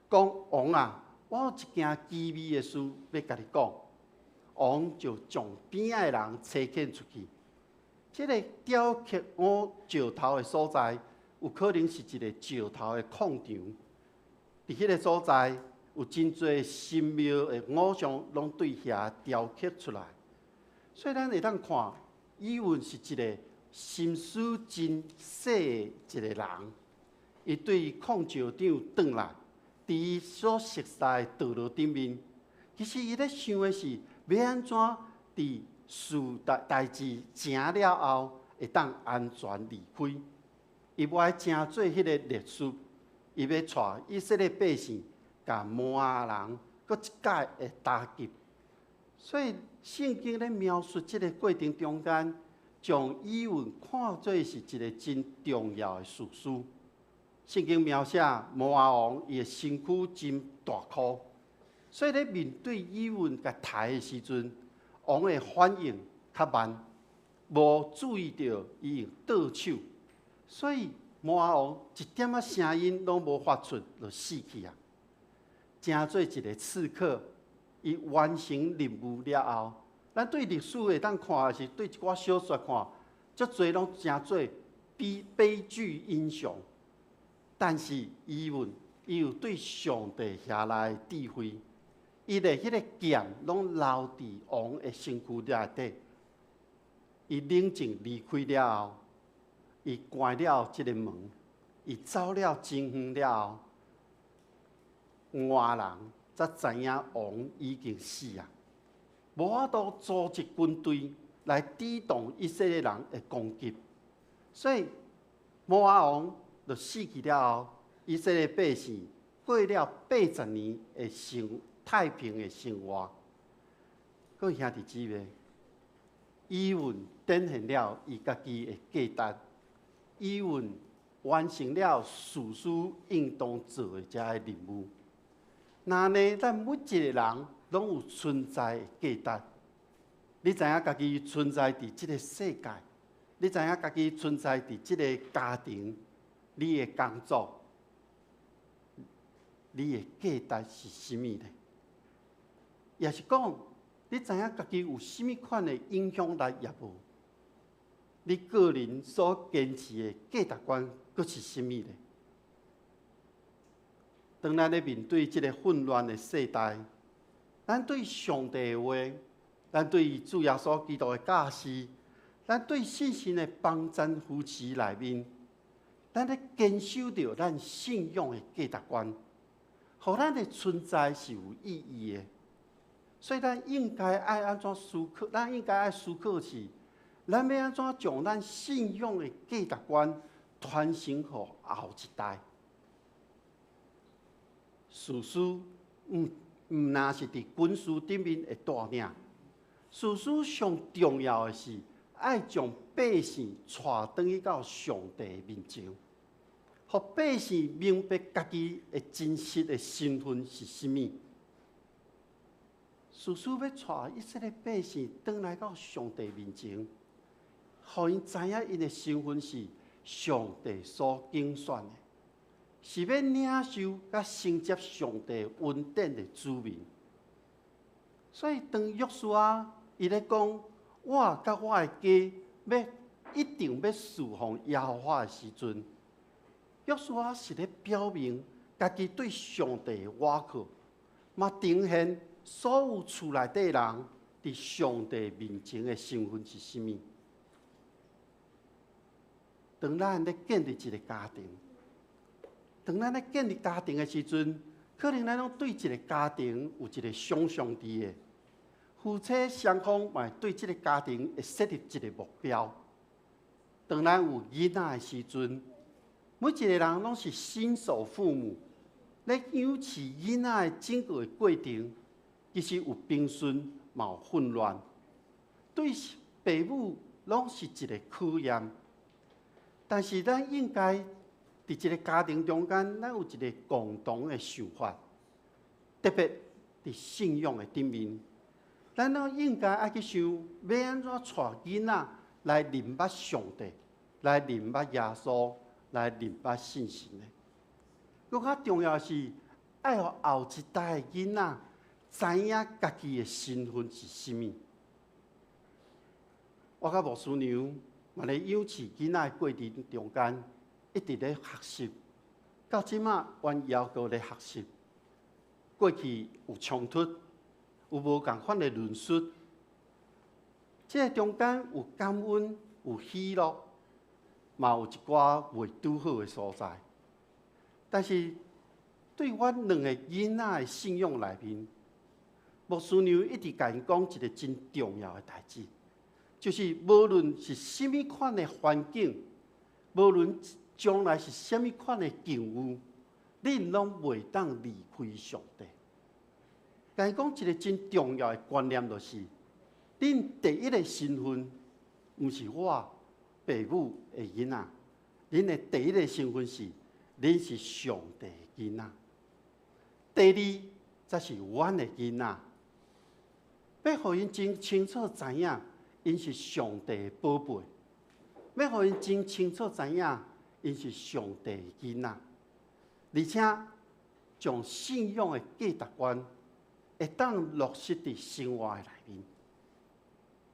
Speaker 5: 講王啊，我有一件機密的事欲共你講。王就將邊仔的人差遣出去。這个雕刻烏石頭的所在，有可能是一個石頭的礦場。佇彼个所在，有真濟神廟的偶像，攏對遐雕刻出來。所以咱會當看，以畝是一個心思真細的一個人。伊對礦石場轉來，佇伊所熟悉的道路頂面，其實伊咧想的是，欲按怎佇事代誌成了後，會當安全離開。伊無愛成做彼个律師，伊欲帶以色列百姓，共摩押人閣一擺的打擊。所以聖經咧描述這个過程中間，將以畝看做是一个真重要的士師。聖經描寫摩押王伊的身軀真大箍，所以咧面對以畝共刣的時陣，王的反應較慢，無注意著伊用倒手，所以摩押王一點仔聲音攏無發出，就死去啊！成做一个刺客，伊完成任務了後，咱對歷史會當看，是對一寡小說看，足濟攏成做悲劇英雄。但是以畝，伊有對上帝遐來的智慧，伊的彼个劍攏留佇王的身軀內底。伊冷靜離開了後，伊關了這个門，伊走了真遠了後，外人才知影王已經死啊，無法度組織軍隊來抵擋以色列人的攻擊，所以摩押王就死去了後，以色列百姓過了80年的生太平的生活。各位兄弟姊妹，以畝展現了伊家己的價值，以畝完成了士師應當做的這个任務。那呢，咱每一个人攏有存在的價值。你知影家己存在佇這个世界，你知影家己存在佇這个家庭，你的工作，你的價值是啥物呢？也是講，你知影家己有啥物款的影響力也無？你個人所堅持的價值觀，閣是啥物呢？當咱咧面對這个混亂的世代，咱對上帝的話，咱對主耶穌基督的教示，咱對信心的幫贊扶持內面，咱咧堅守著咱信仰的價值觀，予咱的存在是有意義的。所以，咱應該愛按怎思考？咱應該愛思考是，咱欲按怎將咱信仰的價值觀傳承予後一代？士師毋若是佇軍事頂面的帶領，士師上重要的是愛將百姓帶轉去到上帝面前，予百姓明白家己的真實的身份是啥物。士師欲帶以色列百姓轉來到上帝面前，予𪜶知影𪜶的身份是上帝所揀選的，是欲領受佮承接上帝恩典的子民。所以當約書亞伊咧講，我佮我的家欲一定欲事奉耶和華的時陣，約書亞是咧表明家己對上帝的倚靠，嘛呈現所有厝內底人佇上帝面前的身份是啥物。當咱咧建立一个家庭，當咱咧建立家庭的時陣，可能咱攏對一个家庭有一个想象佇的。夫妻雙方嘛對這个家庭會設立一个目標。當咱有囡仔的時陣，每一个人攏是新手父母，咧養飼囡仔的整個的過程，其實有平順，嘛有混亂，對父母攏是一个考驗。但是咱應該佇一个家庭中間，咱有一个共同的想法，特別佇信仰的頂面，咱攏應該愛去想，欲按怎帶囡仔來認捌上帝，來認捌耶穌，來認捌聖神的。閣較重要的是，愛予後一代的囡仔知影家己的身份是啥物。我佮牧師娘嘛咧養飼囡仔的過程中間，一直咧學習，到這馬阮猶閣咧學習。過去有衝突，有無仝款的論述，這个中間有感恩，有喜樂，嘛有一寡袂拄好的所在。但是對阮兩个囡仔的信仰內面，牧師娘一直共𪜶講一个真重要的代誌，就是無論是啥物款的環境，無論將來是啥物款的境遇，恁攏袂當離開上帝。共𪜶講一个真重要的觀念，就是恁第一个身份，毋是我爸母的囡仔，恁的第一个身份是恁是上帝的囡仔。第二，才是阮的囡仔。欲予𪜶真清楚知影，𪜶是上帝的寶貝；欲予𪜶真清楚知影，𪜶是上帝的囡仔。而且，將信仰的價值觀會當落實佇生活的內面，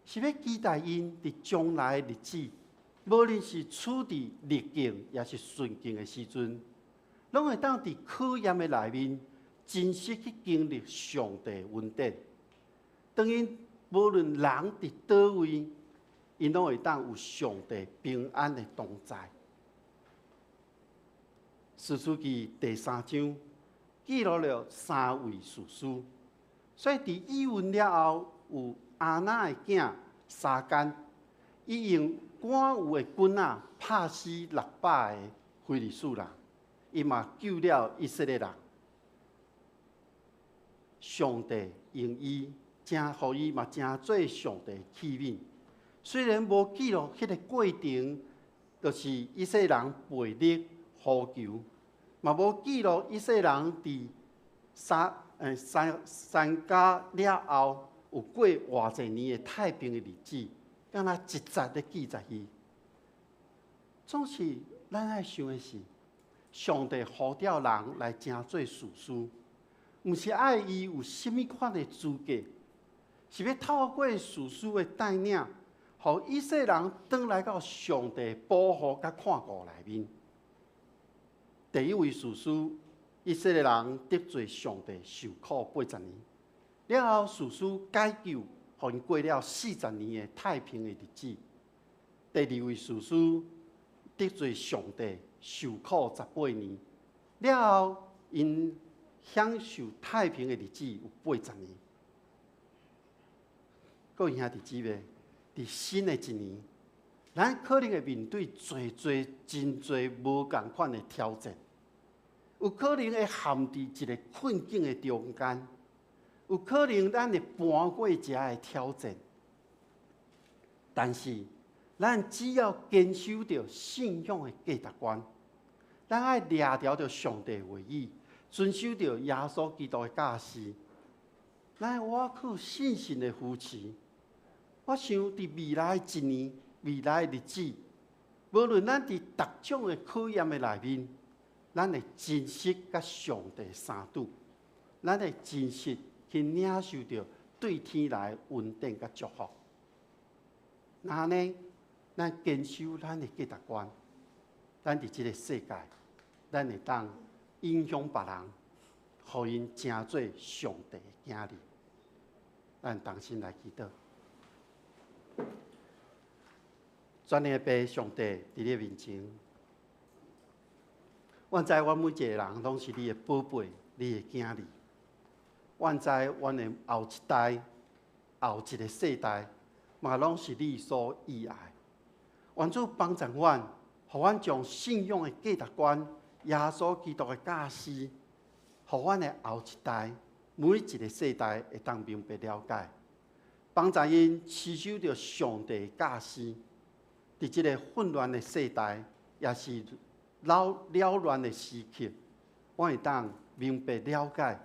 Speaker 5: 是欲期待𪜶佇將來的日子，無論是處佇逆境，抑是順境的時陣，攏會當佇考驗的內面，真實去經歷上帝的恩典。當𪜶無論人佇佗位，𪜶攏會當有上帝平安的同在。士師記第三章記錄了三位士師，所以佇以畝了後，有亞拿的囝沙干，伊用趕有的棍仔拍死600个非利士人，伊嘛救了以色列人。上帝用伊，成予伊嘛成做上帝器皿。雖然無記錄彼个過程，就是以色列人背逆呼求，嘛無記錄以色列人佇珊迦了後有過偌濟年的太平的日子，敢若一節咧記載伊。總是咱愛想的是，上帝呼召人來成做士師，毋是愛伊有啥物款的資格，是欲透過士師的帶領，予以色列人轉來到上帝保護佮看顧內面。第一位士師，以色列人得罪上帝，受苦80年。了後，士師解救，予𪜶過了40年的太平的日子。第二位士師得罪上帝，受苦18年。了後，𪜶享受太平的日子有八十年。各位兄弟姊妹，佇新的一年，咱可能會面對濟濟真濟無仝款的挑戰，有可能會陷佇一个困境的中間，有可能咱會搬過遮的挑戰。但是，咱只要堅守著信仰的價值觀，咱愛掠牢著上帝話語，遵守著耶穌基督的教示，咱倚靠信心的扶持。我想佇未來一年、未來的日子，無論咱佇逐種的考驗的內面，咱會珍惜佮上帝相拄，咱會珍惜去領受著對天來的恩典佮祝福。若按呢，咱堅守咱的價值觀，咱佇這个世界，咱會當影響別人，予𪜶成做上帝的囝兒。咱同心來祈禱。全能的父上帝佇你的面前，阮知阮每一个人攏是你的寶貝，你的囝兒。阮知阮的後一代、後一个世代，嘛攏是你所意愛。願主幫助阮，予阮將信仰的價值觀、耶穌基督的教示，予阮的後一代每一个世代會當明白了解，幫助𪜶持守著上帝的教示。佇這个混亂的世代，也是擾亂的時刻，阮會當明白了解，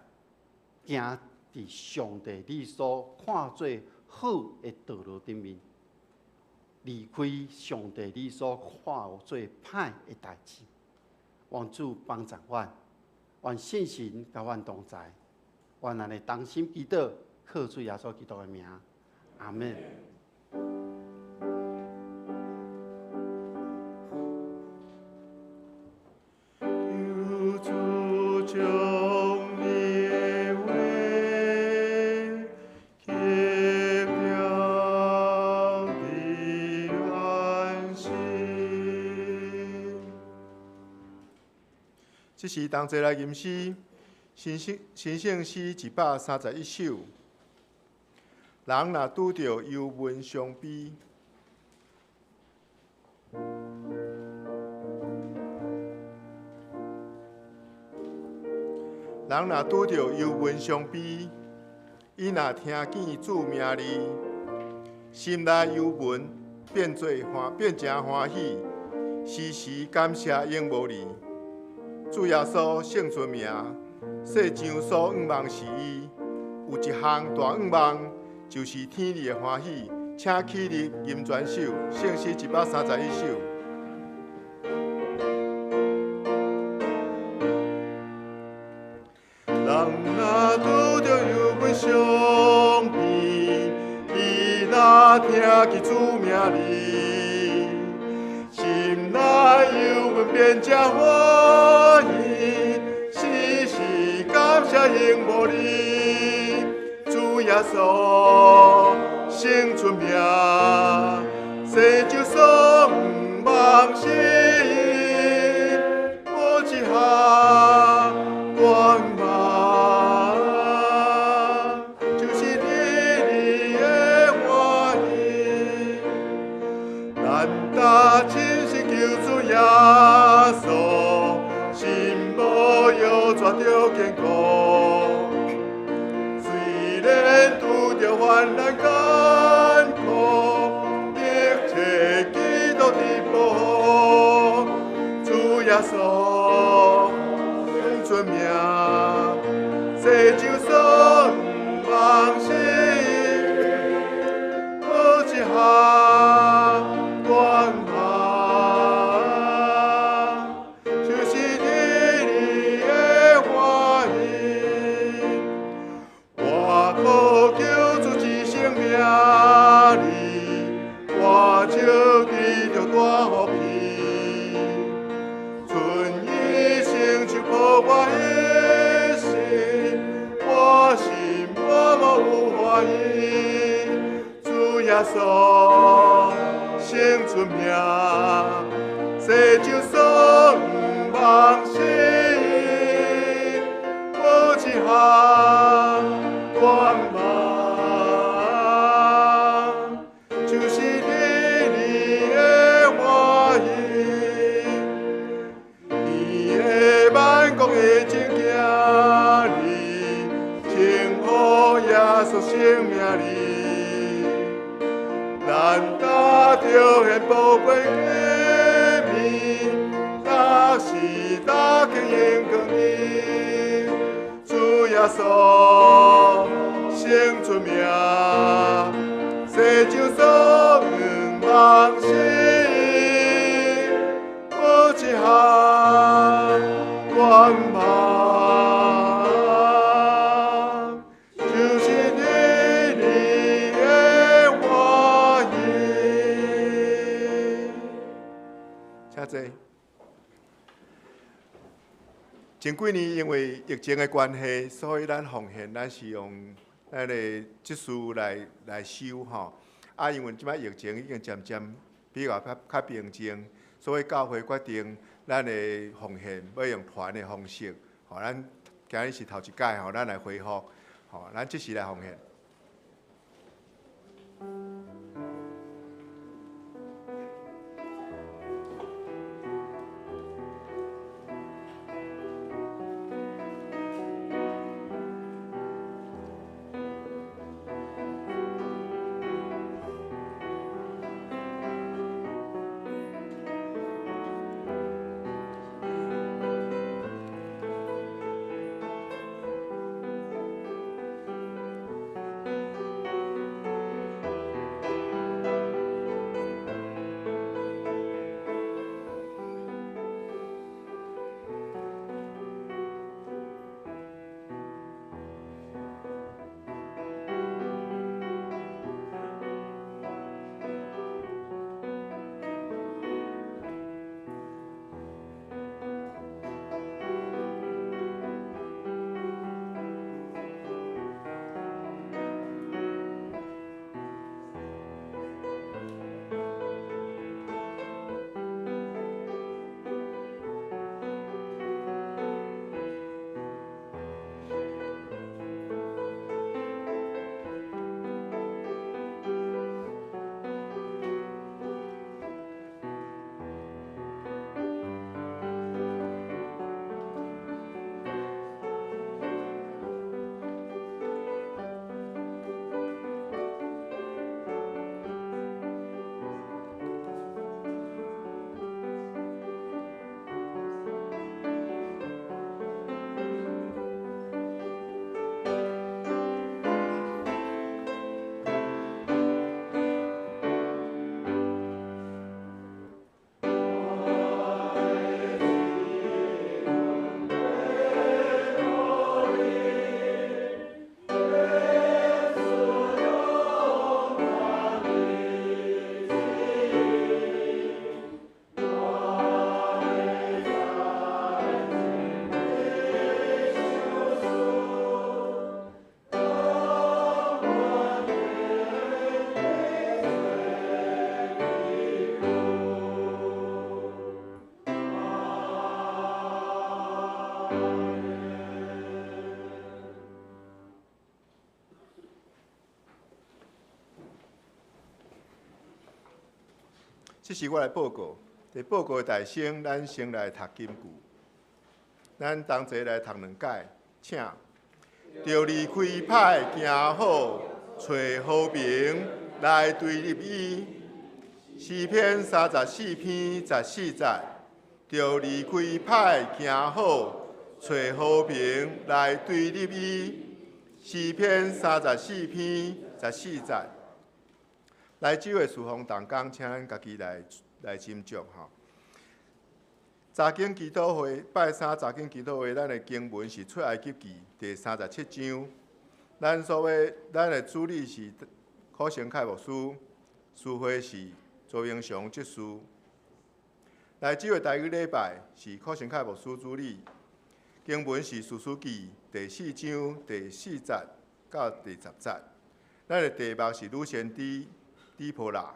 Speaker 5: 行佇上帝你所看做好的道路頂面，離開上帝你所看做歹的代誌。願主幫助阮，願聖神佮阮同在，願咱的同心祈禱，靠主耶穌基督的名，阿們。
Speaker 3: 求主將你的話給了的安息。這時同齊來吟詩，新聖詩131首。人若拄著憂悶傷悲，人若拄著憂悶傷悲，伊若聽見主名字，心內憂悶變做歡，變成歡喜，時時感謝永無離。主耶穌聖尊名，世上所向望是伊，有一項大向望，就是天裡的歡喜。請起立吟全首，聖詩131首。人若拄著憂悶傷悲，伊若聽見主名字，心內憂悶變成歡喜，時時感謝永無離。主耶穌聖尊名，世上所向望是伊，無一項大望，就是你的歡喜。咱呾親身求主耶穌，心無摇拽著堅固。雖然拄著患難艱苦，一切基督的保護。主耶穌聖尊名，世上所向望是伊，無一項大望，就是你的歡喜。我苦求主一生名字，我就得著大福氣。剩一生就抱我的心，我心滿無有懷疑。主耶穌聖尊名，世上所向望是伊，無一項大望，就是你的歡喜。天的萬國的真囝兒，稱呼耶穌聖名字，咱呾著獻寶貝的面，逐時逐刻榮光伊。主耶穌聖尊名，世上所向望是伊，前幾年因為疫情的關係，所以咱奉獻咱是用咱的執事來收吼。啊，因為這擺疫情已經漸漸比較較平靜，所以教會決定咱的奉獻欲用團的方式。吼，咱今日是頭一擺吼，咱來恢復，吼，咱這時來奉獻。這是我來報告。佇報告的大先，咱先來讀金句。咱同齊來讀兩擺，請。著離開歹行好，揣和平來對立伊。詩篇34篇14節。著離開歹行好，揣和平來對立伊。詩篇34篇14節。來這位事奉同工，請咱家己來斟酌吼。查經祈禱會，拜三查經祈禱會，咱的經文是出埃及記第37章。咱所謂咱的主理是柯成凱牧師，司會是周英雄執事。來這位台語禮拜是柯成凱牧師主理，經文是士師記第4章第4節到第10節。咱的題目是女先知底波拉。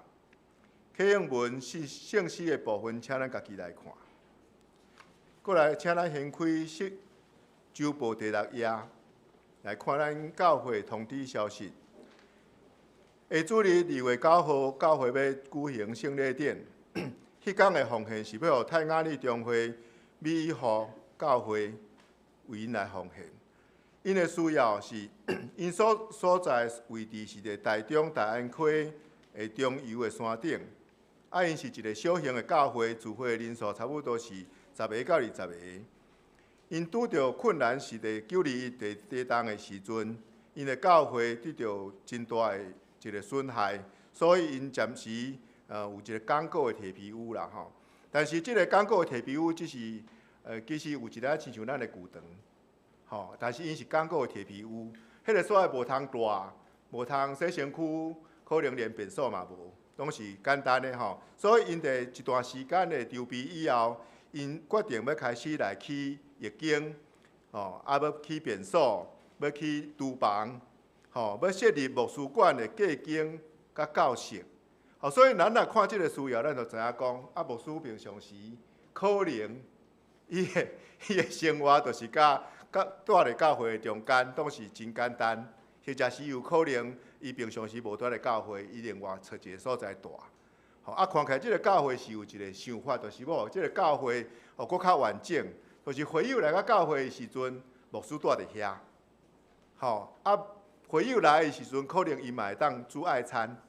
Speaker 3: 啟應文是聖詩的部分，請咱家己來看。過來，請咱掀開《週報》第6頁，來看咱教會通知消息。下主日2月9號，教會欲舉行聖禮典。彼工的奉獻是欲予泰雅里中會美和教會為𪜶來奉獻。𪜶的需要是，𪜶所在位置是佇台中大安溪的中游的山頂。啊，𪜶是一個小型的教會，聚會的人數差不多是10個到20個。𪜶拄著困難是佇9·21地動的時陣，𪜶的教會得著真大的一個損害，所以𪜶暫時有一個堅固的鐵皮屋啦吼。但是這個堅固的鐵皮屋只是其實有一個親像咱的舊堂，吼，但是𪜶是堅固的鐵皮屋，彼個所在無通蹛，無通洗身軀，可能連便所嘛無，攏是簡單的吼。所以𪜶佇一段時間的籌備以後，𪜶決定欲開始來起译经，吼，啊，欲起便所，欲起厨房，吼，欲设立牧师馆的计经佮教室。吼，所以咱若看这个需要，咱就知影讲，啊，牧师平常时可能伊的生活就是佮佮蹛佇教會中間，當是真簡單，或者是有可能伊平常時無蹛佇教會，伊另外揣一个所在蹛。吼，啊，看起來這个教會是有一个想法，就是講這个教會哦，閣較完整，就是會友來到教會的時陣，牧師蹛佇遐。吼，啊，會友來的時陣，可能伊嘛會當煮愛餐。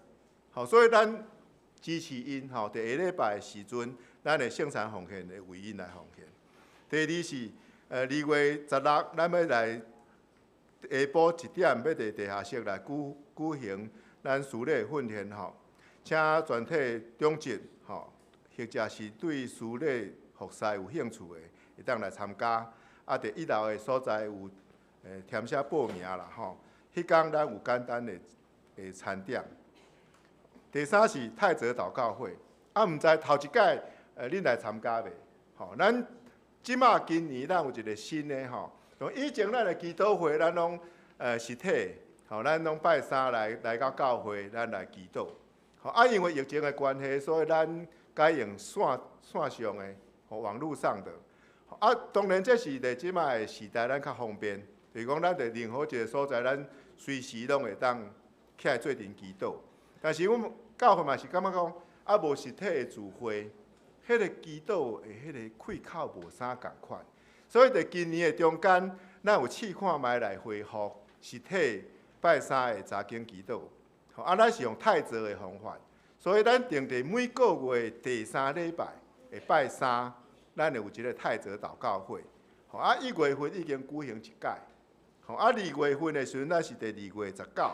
Speaker 3: 吼，所以咱支持𪜶吼，佇下禮拜的時陣，咱的聖餐奉獻會為𪜶來奉獻。第二是，2月16，咱欲來下晡1點，欲佇地下室來舉行咱司禮訓練吼，請全體長執吼，或者是對司禮服侍有興趣的，會當來參加。啊，佇一樓的所在有填寫報名啦吼。彼工咱有簡單的餐點。第三是泰澤禱告會，啊，毋知頭一擺恁來參加未？吼，咱這馬今年咱有一个新的吼，以前咱的祈禱會，咱攏實體，吼，咱攏拜三來到教會，咱來祈禱。吼，啊，因為疫情的關係，所以咱改用線上的，吼，網路上的。啊，當然這是佇這馬的時代，咱較方便，就是講咱佇任何一个所在，咱隨時攏會當起來做陣祈禱。但是阮教會嘛是感覺講，啊，無實體的聚會，彼个祈禱的彼个氣口無啥仝款，所以佇今年的中間，咱有試看覓來恢復實體拜三的查經祈禱。啊，咱是用泰澤的方法，所以咱定佇每个月第三禮拜的拜三，咱會有一个泰澤禱告會。啊，1月份已經舉行一擺，啊，2月份的時陣，咱是佇2月19，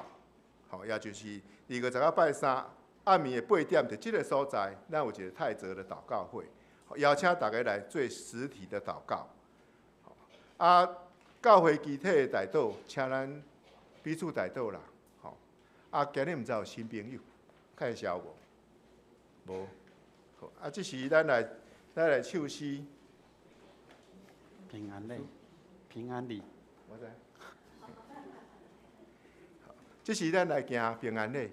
Speaker 3: 吼，也就是2月19拜三。暗暝的8點，佇這个所在，咱有一个泰澤的禱告會，邀請大家來做實體的禱告。啊，教會其他的代禱，請咱彼此代禱啦。吼，啊，今日毋知有新朋友介紹無？無。好，啊，這時咱來唱詩。
Speaker 5: 平安禮，平安禮。
Speaker 3: 我知。這時咱來行平安禮。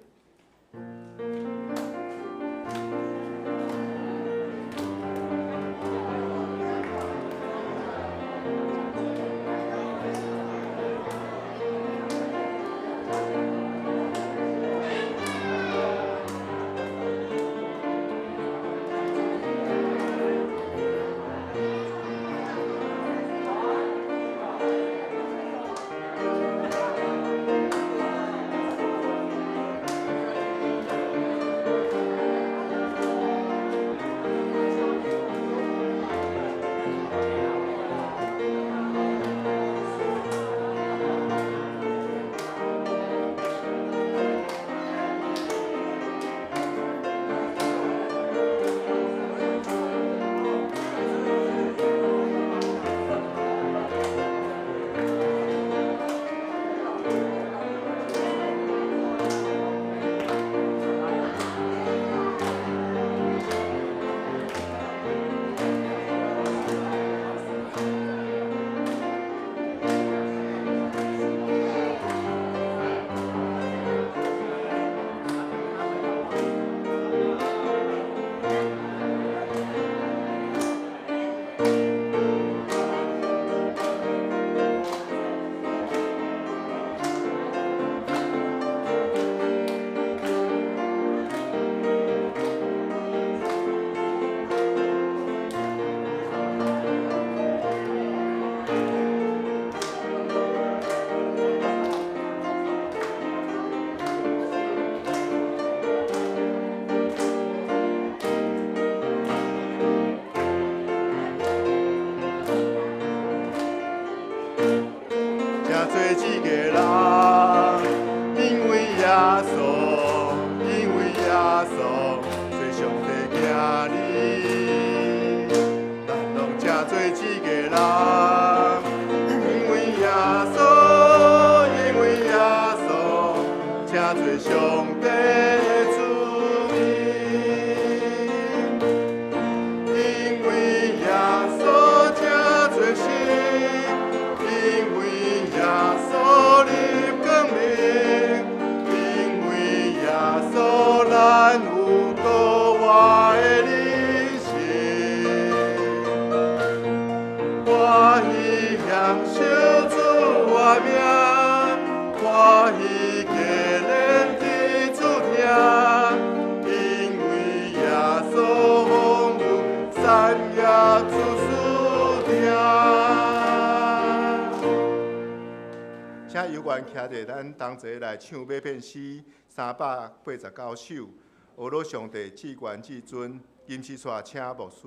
Speaker 3: 请有缘徛者咱同齐来唱马片诗389首，呵咾上帝至悬至尊，金丝带请牧师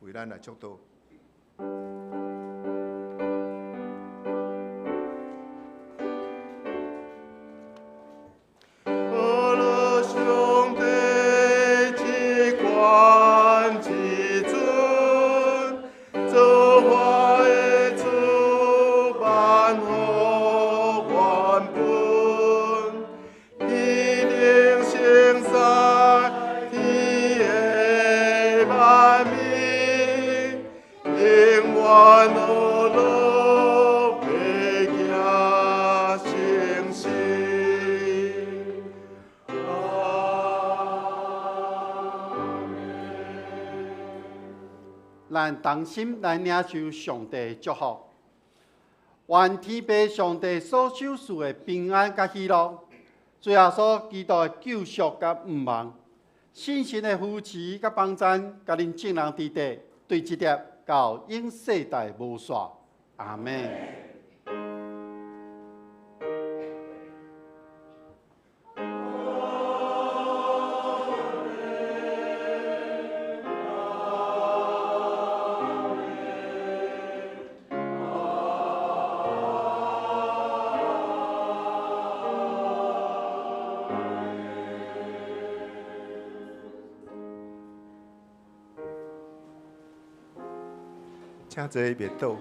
Speaker 3: 为咱来祝祷。呵咾上帝至悬至尊，造化的主万福万本，天顶圣山天的万民，永远呵咾白行圣诗。
Speaker 5: 咱同心来领受上帝的祝福，愿天父上帝所賞賜的平安佮喜樂，主耶穌基督的救贖佮毋忘，聖神的扶持佮幫贊，佮恁眾人佇底，對這粒到永世代無煞。阿們。
Speaker 3: 請坐別倒。